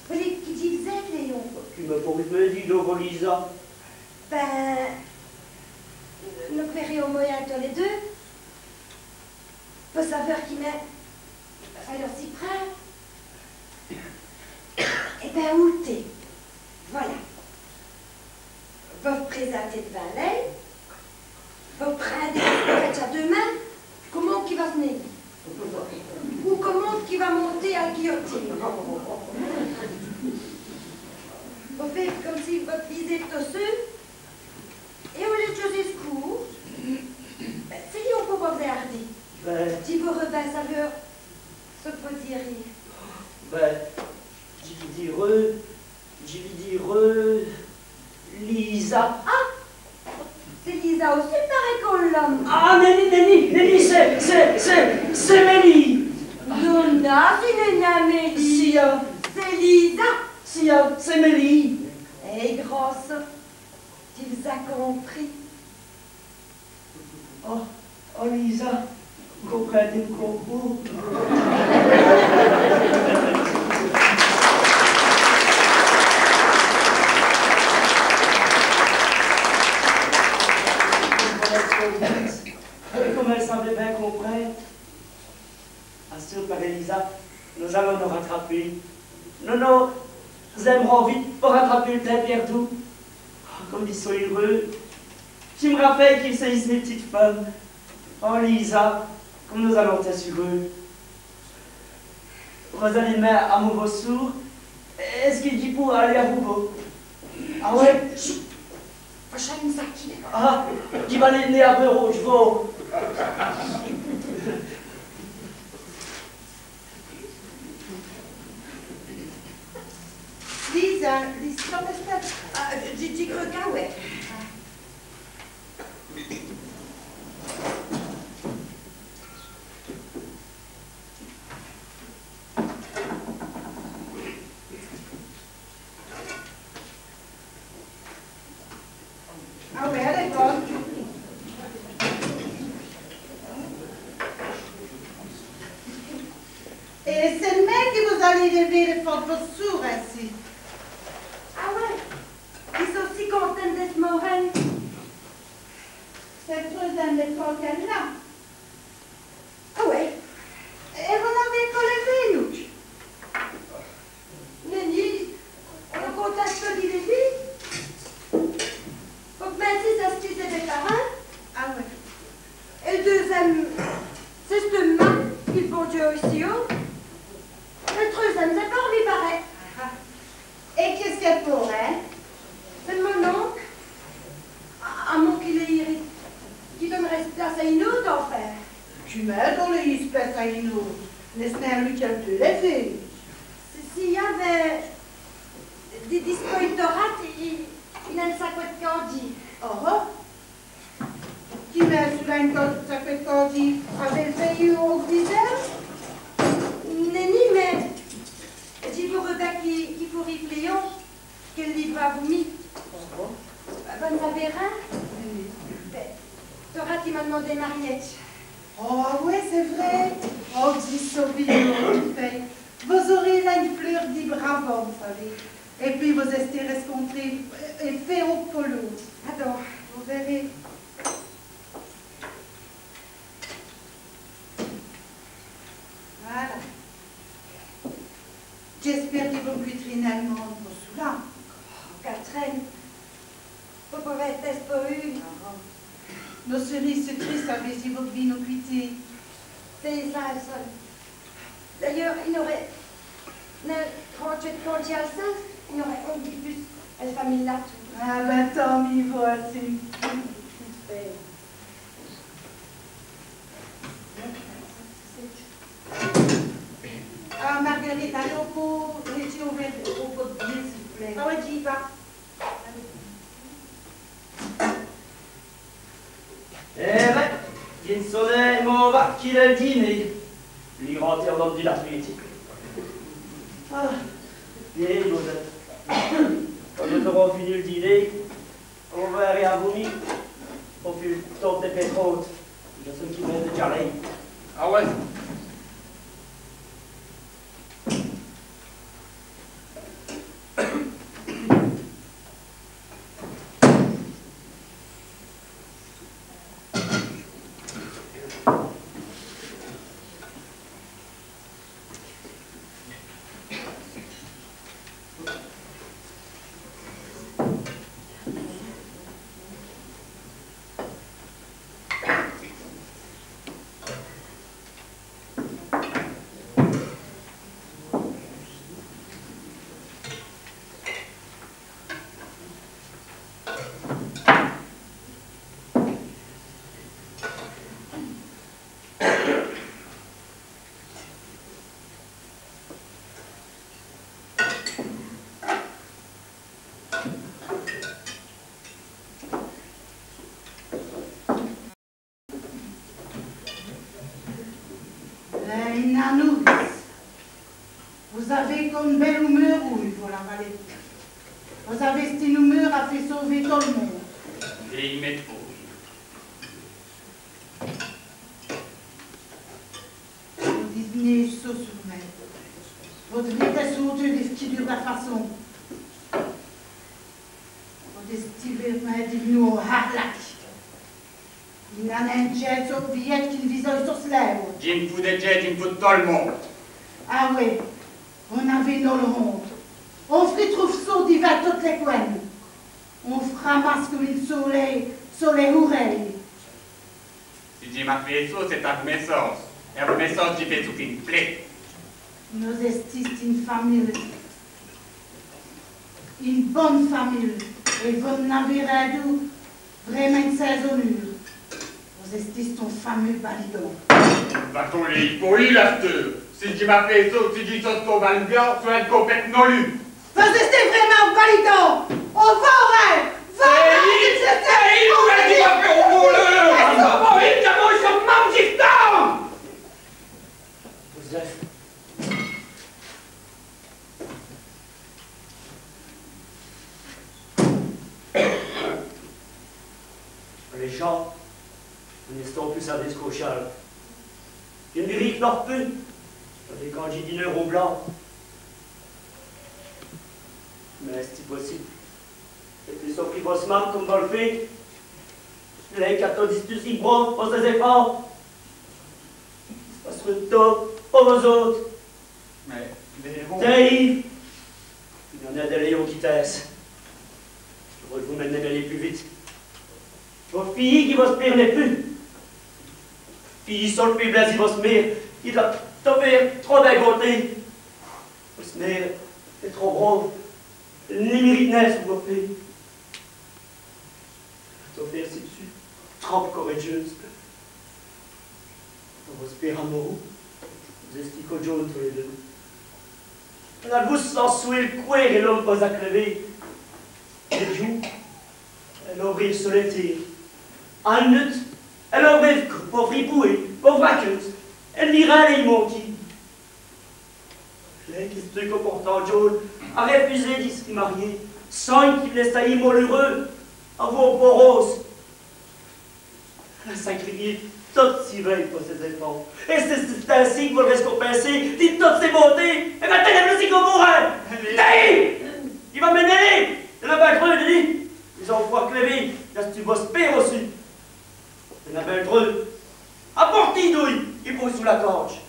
Vos v'lez qui dj' v's-ède, Léon ? Qui m' pourez-vous dîre, don, Lisa ? Bén, nos vèrans au mwins tos lès deûs. Vos savez qui mins, i va faleûr s'î prinde. Èt bén, acoutez, vola. Vos vos présintez d'vant lèye, vos prindez vos-èspètches a deûs mins, come on qui va s' nèyî. Ou come on qui va monter al guillotine. Vos fèyez come si vos vîzîz tot seû. Èt on lèye djouwer sès coûrs. C'èst li on côp qu'on v's-a ardî. Bén. Dji vôreu bén saveûr çou qu' vos dîrîz. Bén, dji vos dîreu, dji vos dîreu, Lisa. Ah, c'èst Lisa ossi, i parèt qu'on l' lome. Ah, nèni, nèni, nèni, c'èst, c'èst, c'èst, c'èst Mélie. Non, non, ci n'èst nin Mélie. Siya. C'èst Lisa. Siya, c'èst Mélie. Èt grosse. Dji v's-a compris. Oh, oh, Lisa, vos comprindez co. Come èle savèt bén comprinde. Asteûre, parèt Lisa, nos-alons nos ratraper. Nos nos-èrans vite po ratraper l' tins pièrdou. Oh, come dji so eûreûs. Dji m' rapèle qui c'èst mi p'tite feume. Oh, Lisa, come nos-alons èsse eûreûs. Rosalie, mins, à mauvaus soûrs, èst-ce qui dj' pou aler avou vos ? Ah wè ? Chut, chut. Faites-moi ça. Ah, dji va aler d'ner on bèl rochevau. Lisa, Lisa, qu'èst-ce qui... Ah, dji, dji creûs qu'wè. Ah wè, alèz, bon. Èt c'èst mi qui vos-alez lèver lès fants d' vosse soûr insi. Ah wè, i so si contints d' mourir. C'èst vrêmint dès fants qu'èle a. Ah wè. Èt vos n'avez co lèvé, non ? Mon Dieu, ossi haut. Li treûzyinme, c'èst po mi, parèt. Èt quî èst-ce qu'èle pout, hin ? C'èst mon onke. A, a mons qu'il èst, i done place a in-ôte, anfin. Qui mèt done place a in-ôte ? N'èst-ce nin li qu'èle deût lèver ? Si, si, i-aveut di, dispôy Torate, i, i-n-a in sacwè d' candjî. Oh, oh. Qui mèt çoula in sacwè d' candjî ? Avèz-ve fét on visâdje ? Nèni, mins dji vôreu bin qu'i, qu'i fårît pléyon, qu'èle lî va vos mi. Oh. Vos n' savèz rin ? Nèni. Bin, Torate i m'a d'mandé marièdje. Oh, awè, c'èst vré. Oh, dji so bia, enfin. Vos-ârez là ène fleûr di brave ome, savèz. Èt pwîs vos-èstez rèscontrés, èt fét on po l'ôte. Adon, vos vèroz. Voilà. Dj'èspère qui vos n' cwiterez nin l' monde po çoula. Oh, Catherine, vos p'lèz èsse po ûre. Ah. Nos sèrîz surprîs, savèz, si vos d'vîz nos cwiter. C'èst ça, ça. D'ayeûrs, i n'âreut nin trinte-wit candjîs al sins, i n'âreut onk di pus èl famile-là. Ah bin, tant mî, vos-èstez. Ah, Marguerite, alez, on côp, rèstez ouvêrt on côp d' biè, s'i vos plét. Ah wè, dji va. Èh bin, dji n' so nin mô avou qui, li dîner. Li grand-père done di l'apétit. Ah, èt vos-ôtes, quand vos-ôtes ârez fini l' dîner, on va aler à vos mîs, on fét l' toûr dès pètrôtes. Dji so qui vos-ôtes dèdja là. Ah wè. Bin, Nanoune, vos-avez co ène bèle oumeûr, vous, vos, la Valette. Vos-avez ène oumeûr a fé sôver tot l' monde. Èt i m'èst fåri. Vos d'v'nez sot surmint. Vos d'vrîz èsse onteûs di ç' qui dure la façon. Vos-èstez vrêmint div'nou on harlak. I n'a nin d' djin so l' viyèt qui n' vizîye so s' lèwe. Dji m' fou dè djin, dji m' fou d' tot l' monde. Ah wè, on-aveut nole honte. On frî troûve sot divins tot lès cwins. On framasse come in solèy, so lès houreûyes. Si dji m'a fét sot, c'èst a vos mèssances. Èt a vos mèssances, dji fé çou qu'i m' plét. Nos-èstîs ène famile. Ène bone famile. Èt vos-avez rindou vrêmint sins-oneûr. Vos-èstîs on fameûs balidon. Va-t-on lèyî po i asteûre ? Si dji m'a fét sot, si dji so tot balidon, so ène côpète nole. Vos-èstîz vrêmint on balidon. On vôrè. Vôrè, vos-èstîz. Vos Lès djins, on n'èst pus a dès cauchârds. I n' vîreut pus. Avou quand dji di nèr on blanc. Mins èst-i possibe ? Èt pus sofri vos mans come vos l' fèyez. Lèy qu'atindrèt tus sès brås, po sès-èfants. C'èst po tot, po vos-ôtes. Mins, mins bon. Dj'arrive. I n'a nin d' lèyon qui tint.ne. Dji vou vos mèner l' pus vite. Vos fiyîz qui vos spèrneut pus. Fiyîz so l' fèblèsse di vosse mére. I dwèt tot fé trop dès botès. Vosse mére èst trop brâve. Èle ni mèrite nén ç' qui vos fèyez. Tot fé, ci, ci, trop coradjeûse. Vosse pére amourou, vos-èstoz co djônes tos lès deûs. Èle a d'vous sins souwé l' cwèr èt l'ome po-z-aclèver. Èl djoû, èle oûrîve so lès tères. A l' nut', èle oûrîve po fripouwer, po vraqueûse. Èle n'îreût nén lès mantî. Lèy qu'èstoz co portant djône, a rèfusé di s' mariér, sins qu'i v'nèt d'èsse maleûreûs, avou on pôve rôze. Èle a sacrifiyé totes sès vèyes po sès-èfants. Èt c'èst, c'èst insi qu' vos l' rècompinséz di totes sès botès. Èt bin, tènèz, v'là-ci co pour èle. Tènèz, i va m' nèler. Dji n'a bin l' dreût, dji di. Mins on côp aclèvé, dj'èstoz vosse pére ossi. Dji n'a bin l' dreût. Apôrtèz-l' dèdja, èt pôrtèz-l' sous l' cadje.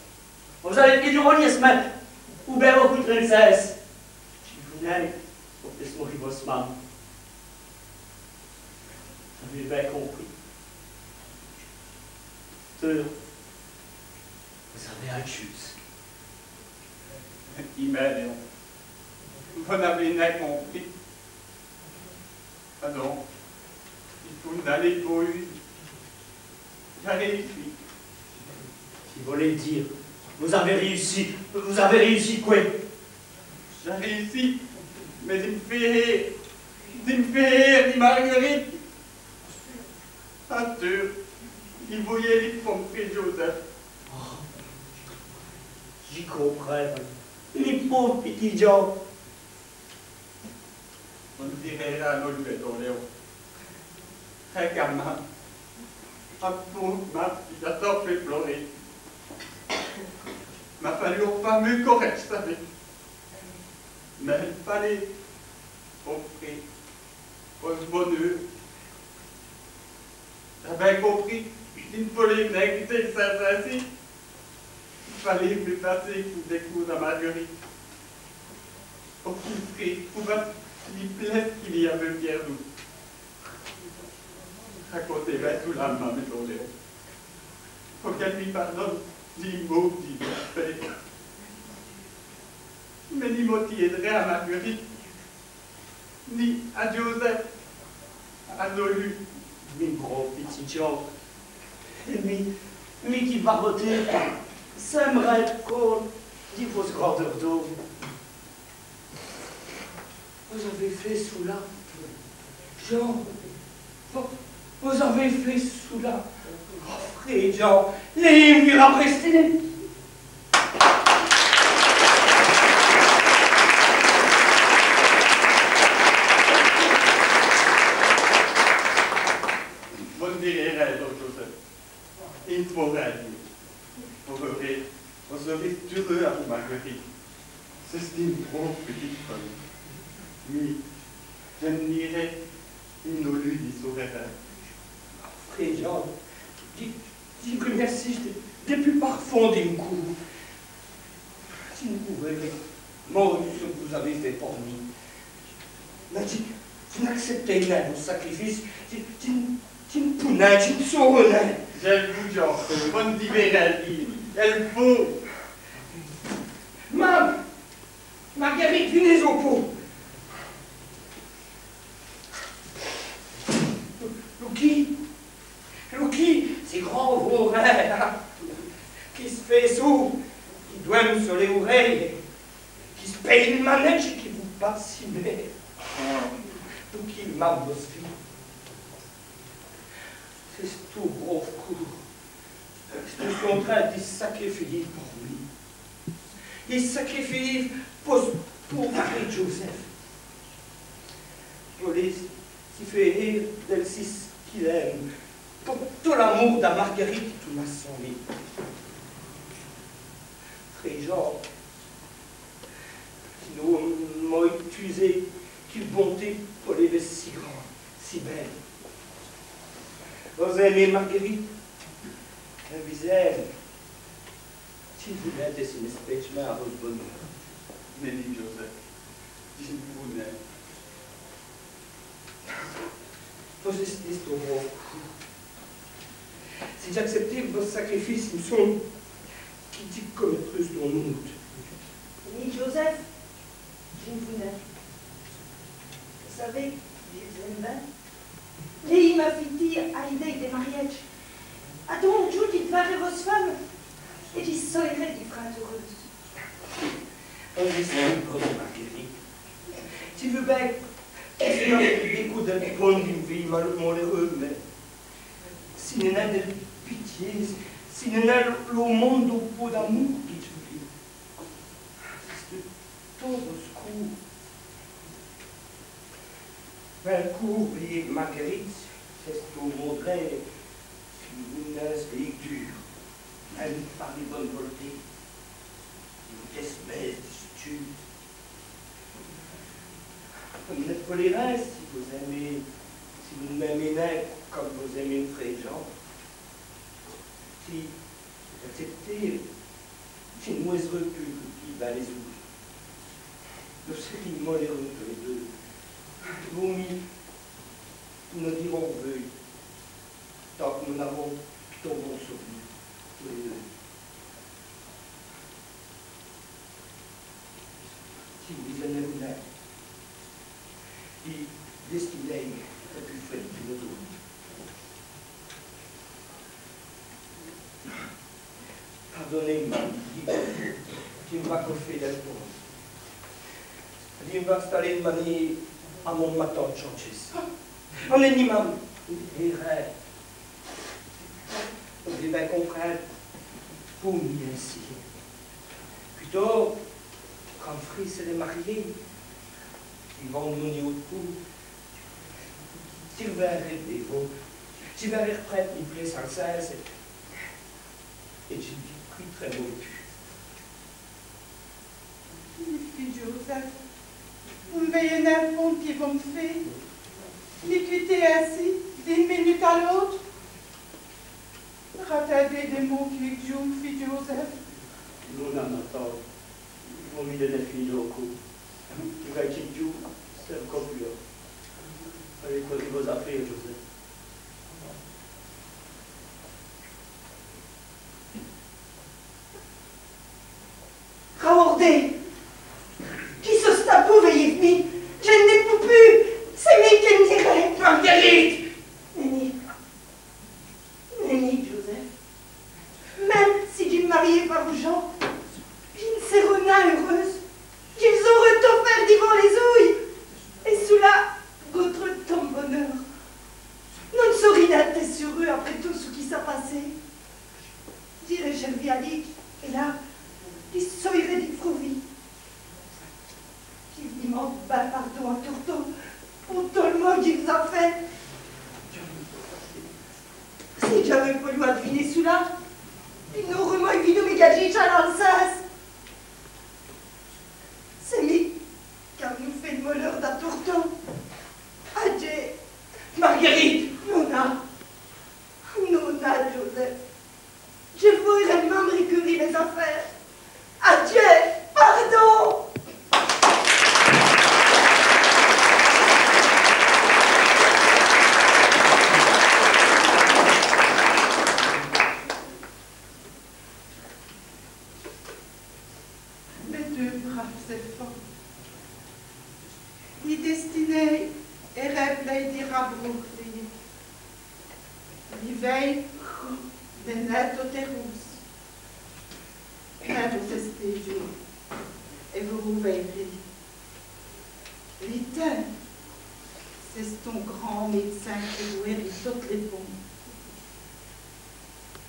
Vos-alèz fini du rogner s' mète, ou bin vos foutrèz l' sèsse. Dji vou nén qu' vos fèssèz mori vosse mame. Vos-avèz bin compris. Tènèz, vos-avèz on djuge. Dimèz, Léon, vos n'avèz nén compris. Adon, i faut 'nn aler po vos. Dj'a rèyussi. Qui v'loz dîre, vos-avèz rèyussi, vos-avèz rèyussi qwè ? Dj'a rèyussi, mins dji m' fé hêr, dji m' fé hêr di Marguerite. Arthur, i vôyeut li pôve p'tit Joseph. Oh, dji comprind. Li pôve p'tit Joe. On dîreut on-ôte, Léon. Rète a m' mame. A m' pôve mame, qui dj'a tant fét plorer. M'a falu on fameux coradje, savèz. Mins i faleut, po m' frére, po s' boneûr. Dj'a bin compris, dji n' poleûve nén qwîter l' sins insi. I faleut mi passer pou dès côps a Marguerite. Po qu'èle crèye, po passer li plèce qu'i aveut pièrdou. Racontèz bin tout ça a m' mame, Léon. Po qu'èle mi pardone li mau qu' dj'a fét. Mins ni mo tièdrè a Marguerite, ni a Joseph, a nos leûs. Mi brave p'tit Joe. Èt mi, mi qui va vos dîre, ça m' rind compte di vosse grandeur d'ôme. Vos-avèz fét çoula, Joe. Vos, vos-avèz fét çoula. Oh, frére Joe, lèyèz-m' vîr aprèstî. Vos n' dîreûz rén, don Joseph. I n' faut rén dîre. Vos vèroz, vos sèroz-st-eûreûs avou Marguerite. C'è-st-ine brâve pitite fèye. Mins dji n' lî ré, ni nos leûs ni sârè rén. Frére Joe, dji, dji vos r'mèrcîye di, di pus parfond di m' coûr. Dji n' pouveûve nén mârde ç' qui vos-avèz fét po mi. Mins dji, dji n'acèptèye nén vos sacrèfices. Dji, dji, dji n' pou nén, dji n' sârè nén. Dji vos dîreû, vos n' dîreûz rén. Èle faut. Mame, Marguerite, v'nèz-è po. Lucky, Lucky, c'èst grand vôreût, hin, qui s' fét soûrd, qui dwin.me so lès-orèyes, qui s' pèye li manèdje èt qui vos bate si mére. Lucky, mame, vosse fîye. C'èst on brâve coûp. C'èst on trin di s' sacrèfiyî po mi. I s' sacrèfie po, po frére Joseph. Voler si fé hêr dèl cisse qu'il ème, po tot l'amoûr da Marguerite èt tout Maçon. Frére Joe, dji n' pou nén tûzer qui l' bonté po lès vèsse si grande, si bèle. Vos-èmez Marguerite, èt vos-ème. Dji n' pou nén dèssiner spèchemint a vosse boneûr. Mins li, Joseph, dji n' pou nén. Vos-èstèz on brâve coûp. Si dj'acèptève vosse sacrèfice, i m' sonle qui, Ti comètreu s' ton-oûte. Ni Joseph, dji n' vou nin. Vos savez, dji v's-ême bin. Mins i m'a fét tîre a l'îdêye dè marièdje. Adon, on djoû, dji d'varè vosse feume èt dji soyerè di v' rinde eûreûse. Â, dji seû eûreûse, Marguerite. Dji vou bin qu' vos-avez dès côps dè pont di m' vèy maleûreûse, mins si n'ènn' a nin dè pitié, si n'ènn' a nin lo monde au pô d'amoûr qui dj' vèy, c'èst tot vo scoûrs. Bin, co, vèyez, Marguerite, c'èst tot mon drèt si vos n' m'èspèyez qu' du, mins par l' bone volonté, si vos-èstîz mèsse di s' tchûte. Dji n' pourè nin si vos-èmez, si vos n' m'èmez nin come vos-èmez m' fré Djan. Si vos-acèptez, dji n' vos-èreu pus qui bin lès-oûs. Nos sèrîs maleûreûs tos lès deûs. Vaut mî nos dîre au r'vwêr, tant qu' nos n'avans tot bons sov'nirs tos lès deûs. Si vos-èmez, li dèstinêye èst pus fwért qui nos-ôtes. Pardonez-m', dji m' va coffer dins l' pont. Dji m' va astaler d' maniére a m' mataner chanter. Â, nèni, mame, dji rêve. Vos d'vez bin comprinde, pou mia insi. Putôt, quand m' fré sèrè marié, dji va d'mandé au d'cou, dji va r'v'nu, dji va r'prinde mi place a l' cès, èt dji n' quit'rè mî pus. Mins fî Joseph, vos n' vèyez nin l' pont qui vos m' fez, mi quiter insi d'ine munute a l'ôte. Ratindez dès mots qui djouw'nut, fî Joseph. Mona, ma tante, vaut mia di n' nin fini co. Dji vos quite, c'èst co pus. Alez, cosez vos-afêres, Joseph. Rawârdez! Qui ç' qui vos-avez fét, vèyez-m', dji n' pou pus, c'èst mi qui n' dîrè nin. Marguerite! Nèni, nèni, Joseph. Minme si dji m' marîye pa vos, Djan, dji n' sèreu nin eûreûse. Dji v's-âreu tot fêt divins lès-ouy. Èt çoula, vôtre tot bouneûr. Nos n' sèrîs nin tèt eûreûs après tot ç' qui s'a passé. Dj'îrè chèrvi a l' lît, èt la, dji soyerè di v' roûvî. Dji v's-dimande bin pardon a tour-n-toûr po tot l' mau qui dj' v's-a fêt. Si dj'aveu p'lu adviner çoula, i n'âreut nin v'nu mi gadjî a l' cès. C'èst mi qu'a v'nu fé l' maleûr da tour-n-toûr. Adieu. Marguerite. Nona. Nona, Joseph. Dji vôreu minme r'curî mès-afêres. Adieu, pardon. Mès deûs brâves-èfants. Li dèstinêye èst rimplêye di rabrouwes. Li vèye n'èst nin tot-è-roûse. Mins vos-èstez djoûs, èt vos rouvèyrîz. Li timps, c'è-st-on grand mèd'cin qui gouérit totes lès pontes.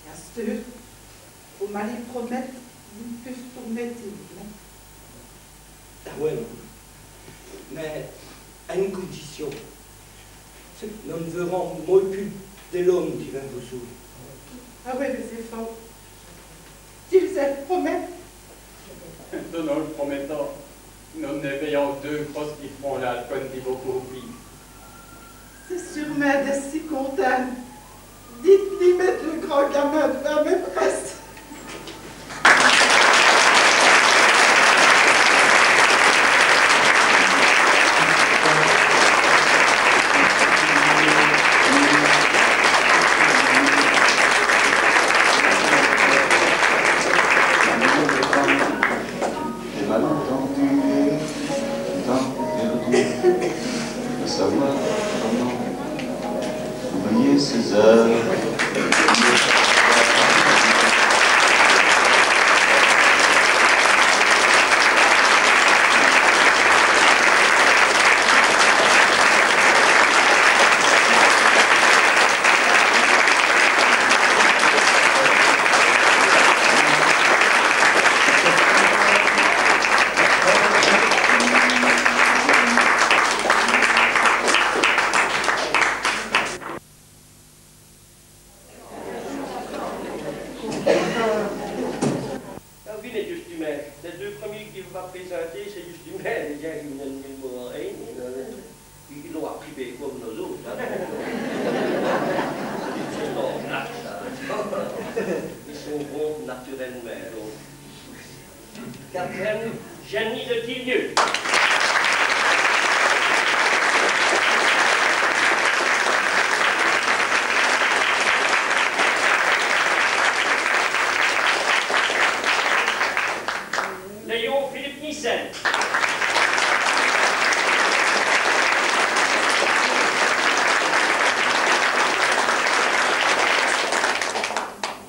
Èt asteûre, vos m'alez promète di n' pus toûrner, hin ? Â oyi, mins a ine condicion, c'èst qu' nos n' vèyrans nin pus d' l'ome divins vos-ôtes. Â oyi, mès-èfants, dji v's-è promèt. Nos nos l' promètans, nos n' vèyans qu' deûs grosses fîyes fronlades come di vos côpîyes. C'èst seûrmint dèl si contint. Dji n' vou nin mète li grand gamin d'vant mès prèsses. Alôrs, v'nèz, justumint, lès deûs prumîs qui dj' va présinter, c'èst justumint lès djins qui v'nèt d' Morin, in. Is ont apris bén come nos-ôtes, in. C'èst normal, ça. Is sont bons naturèlemint, donc. Catherine Jenny de Tillieu. Léon Philippe Nissen.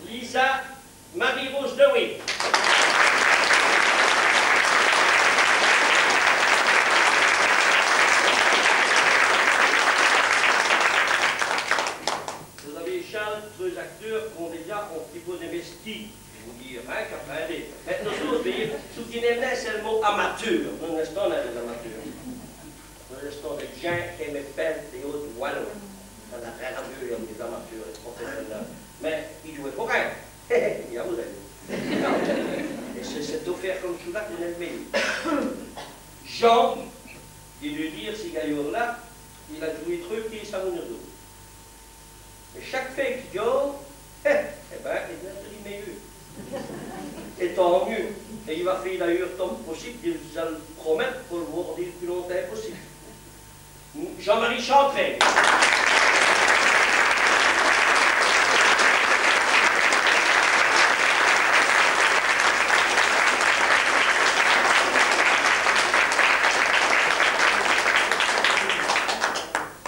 Lisa Marie-Rose Dewey. Vos-avez, Charles, treûs acteûrs qu'ont dèdja on p'tit pô d' mèstî, dji vou dîre, in, qu'aprindèz. Mins nos-ôtes, vèyèz, çou qui nos-ènonce, c'èst l' mot amateûr. Nos n'èstans nin dès amateûrs. Nos-èstans dès djins qu'in.mèt pèle dès hôtes walons. Ça n'a rin à veûy avou lès amateûrs, lès profèssionèls. Mins i djouwèt fôrt, in. Mins vos-avez. Èt c'èst, c'èst dè fé come çoula qu'on-z-a l' mèyeû. Jean, dji vou dîre, ci gaillôrd-là, il a djouwé treûs pîces avou nos-ôtes. Èt chaque fwès qu'i djouwe, è, è bén, i dwèt èsse l' mèyeû. Èt tant mieûs. Èt i va fé d'ayeûrs tot l' possibe, dji v's-èl promèt, po l' vôr dîre l' pus lontins possibe. Jean-Marie Chantrel.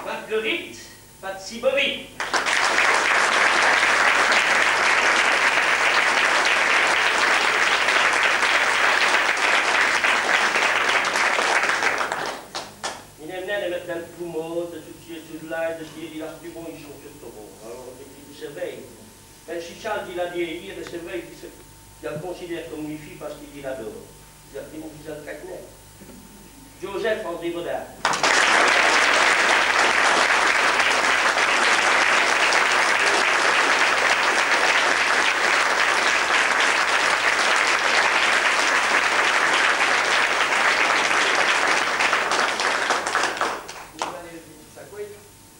Marguerite Patsy Bovy. I n'in.me nin dè mète dins l' poumon, dè çoûci èt çoula, dè dîre, il a stu bon, i sont totes bons. Alôrs, dji, dji sèrvèye. Mins si Charles, il a dit, il a dit, c'èst vré, il dit, c'èst, il considère come mi fîye pace qu'i l'adôre. Il a dit, on disait le cabinet. Joseph André Baudin.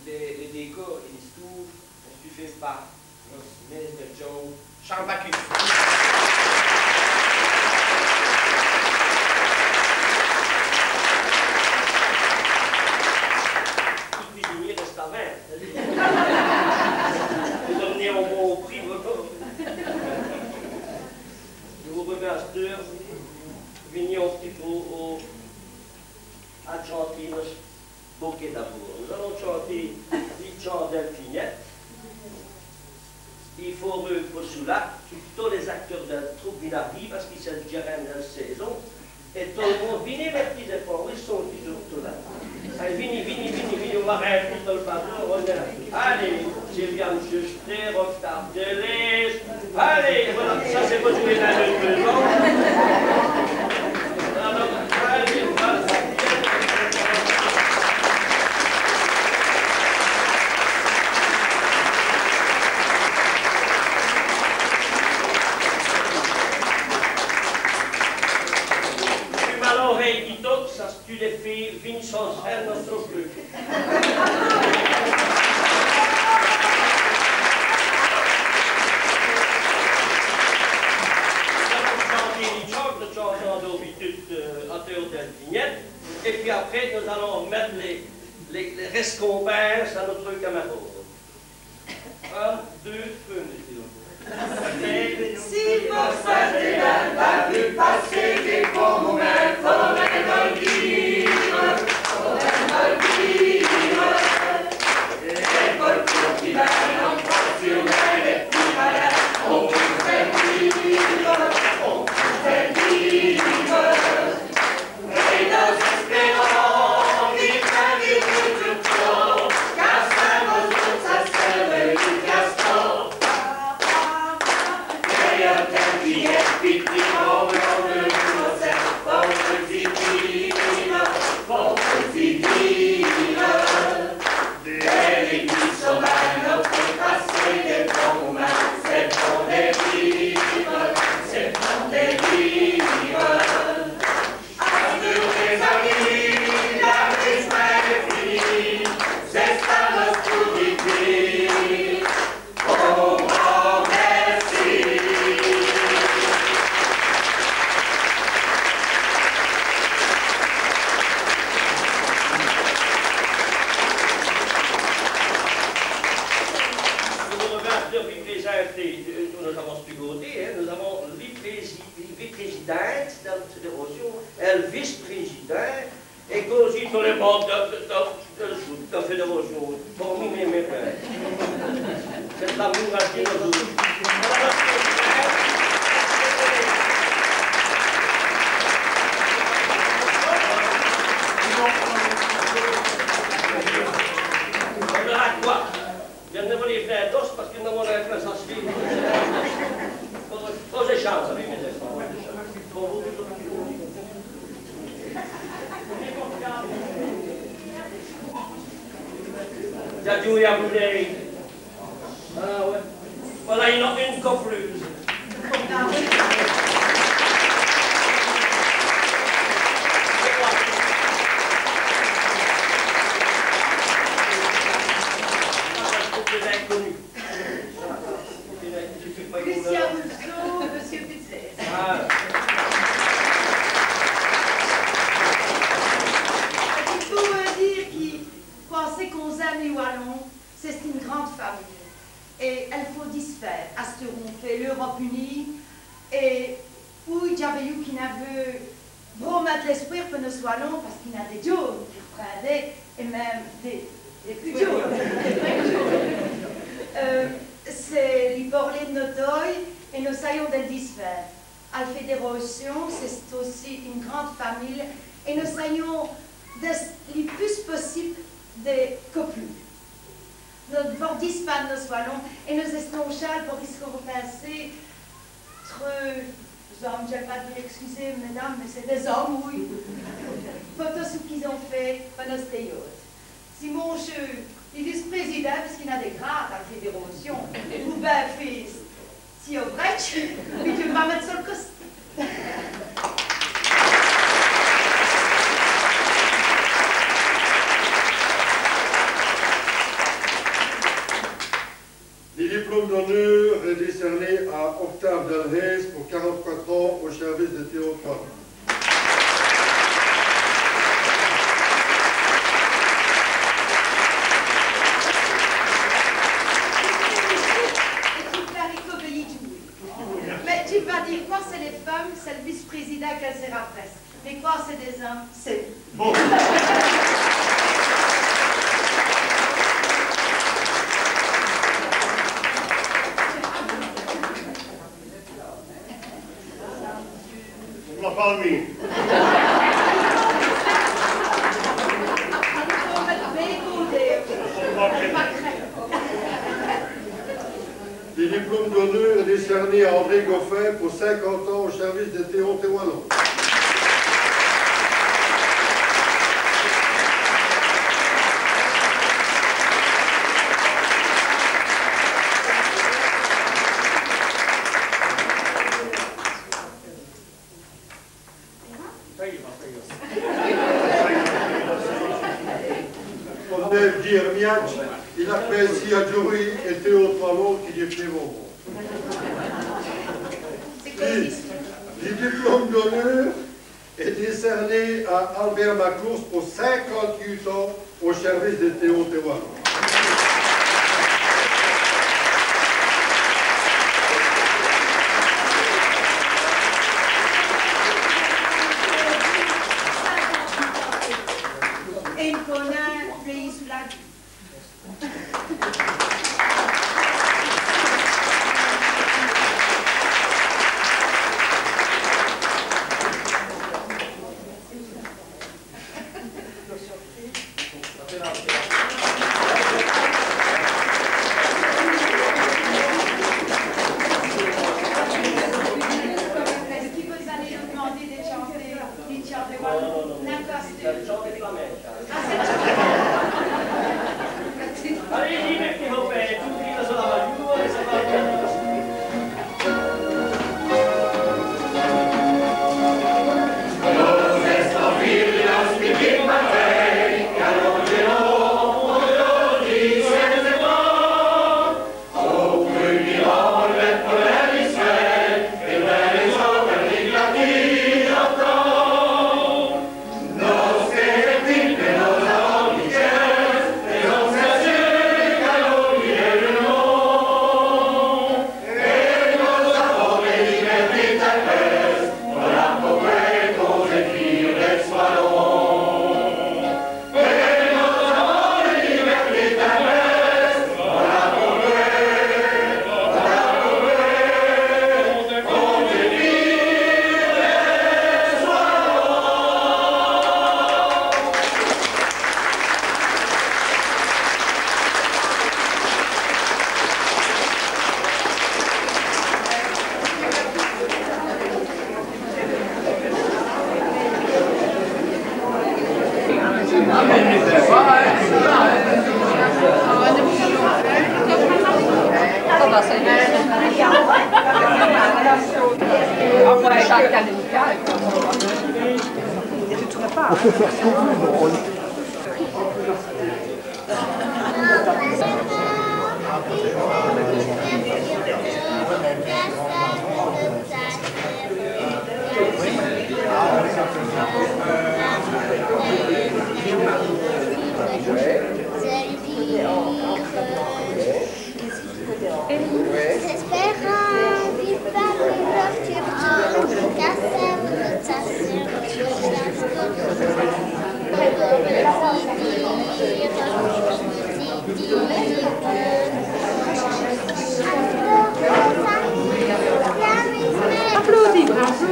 Lès, lès décôrs èt lès stoûrs ont stu fé pa nosse mêsse dèl djôve, Charles Bacquus. Li cuisinî rèste à vinde. Vos d'onez on bon pris, vos. Dji vos r'mèrcîye. V'nèz on p'tit pô au, à tchanter nosse bokèt d'amoûr. Nos-alons tchanter li tchant dèl vignète. I fåreût po çoula qui tos lès acteûrs dèl troupe vin.nèt ariver pace qui c'èst l' djèrin dèl sêzon. Èt tot l' monde, v'nèz mès p'tits-èfants, i sont toudis la. Alez, v'nèz, v'nèz, v'nèz, v'nèz, on va rimplir tot l' bateau, on va... Alez, Sylvia, Monsieur Strer, Octave Delez, alez, voilà, ça c'èst po djuwé dins deûs, deûs-ans. Alors, alez, voilà. Pus malôrèz qui tot, ça stu dès fèyes, Vincent Serre, nosse troupe. Nos-alons tchanter li tchant, nos tchantans d'abitude, euh, à tèr dèl vignète. Èt pwîs après, nos-alons r'mète lès, lès, lès rèscompinses à nosse camarôde. Un, deûs, trwès, mès p'tits. Èt, euh, nos-avans spigôté, hin, nos-avans li prési-, li présidinte dèl fédéracion, èl visse-présidinte, èt cosî tos lès mantes dèl, dèl, dèl, dèl, dèl fédéracion. Bon, mi, mi, mi, mi. C'èst l'amour à qui nos-ôtes. On aura quoi ? Dji n' vou nén fé d'os pace qui nos-avans in prin d'os. Bon, bon, dji chante, oui, mès... Dj'a dit à vous. Ah ouais. Voilà, il y en a une coffreuse. Lucien Rousseau, Monsieur Putzès. Ah. Dji pou vos dîre qui, quand c'èst qu'on-z-in.me lès Walons, c'è-st-ine grande famile. Èt i faut disfé, asteûre on fêt l'Europe unie, èt Oyi, dj'a vèyu qu'i gn-aveut bråmint d' l'èspwêr po nos Walons, pace qu'i gn-a dès djônes qui r'prindèt, èt minme dès, dès pus djônes. Euh, c'èst li pårler d' nosse oyi, èt nos sayons dèl disfé. Al fédéracion, c'è-st-ossi ine grande famile, èt nos sayons dè s' li pus possibe dè copus. Nos n' vos disons nin nos Walons, èt nos èstons chal po discôrter, pinser, Treûs-ome, dji n' va nin dîre, èscusez-m', mèsdames, mès c'èst dès-omes, oyi. Po tot ç' qu'i-z-ont fêt po nosse tèyôte. Si moncheû, li visse-présidint, pusqu'i gn-a dès grâdes al fédéracion, ou bin fét, si on brètche, li dwèt mète so l' costé. Li diplome d'oneûr èst dècèrné a Octave Dalhés po quarante-quatre ans au chèrvice dè Théâtre Walon. Èt qui plari co bèyî djouwer. Mins dji va dîre, quand c'èst lès feumes, c'èst l' visse-présidint qu'èle sèrè après. Mins quand c'èst dès-omes, c'èst... Bon. On n'a pas mis. Li diplome d'oneûr èst dècèrné a André Goffin po cinquante ans au chèrvice dè Théâte Walon. Come dj'a dit, il a pris ici à Djouri èt Théâte Walon qui dj'èsteu. Li, li diplome d'oneûr èst dècèrné a Albert Macourse po cinquante-ût ans au chèrvice dè Théâte Walon. Èt i n' conèt nin l' pèyis. On peut faire ce qu'on veut, donc on Applaudis, bravo.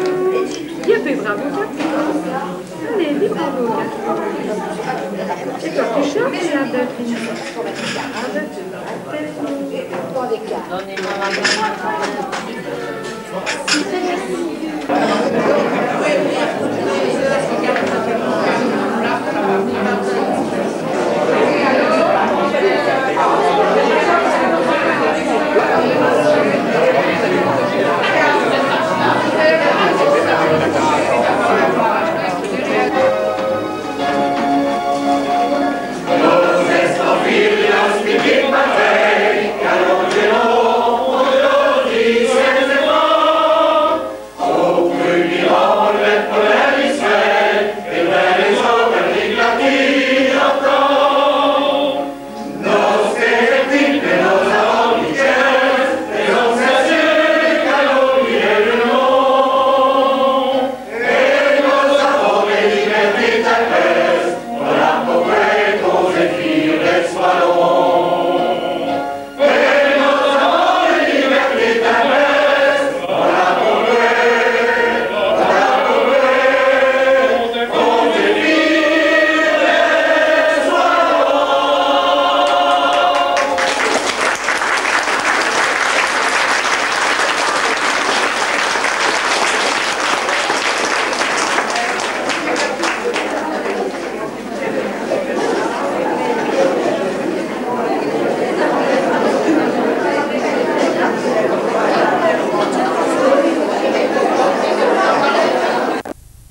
Bien fait, bravo, Catherine. Allez, dis bravo, Catherine. Et toi, tu chantes, là, Catherine ?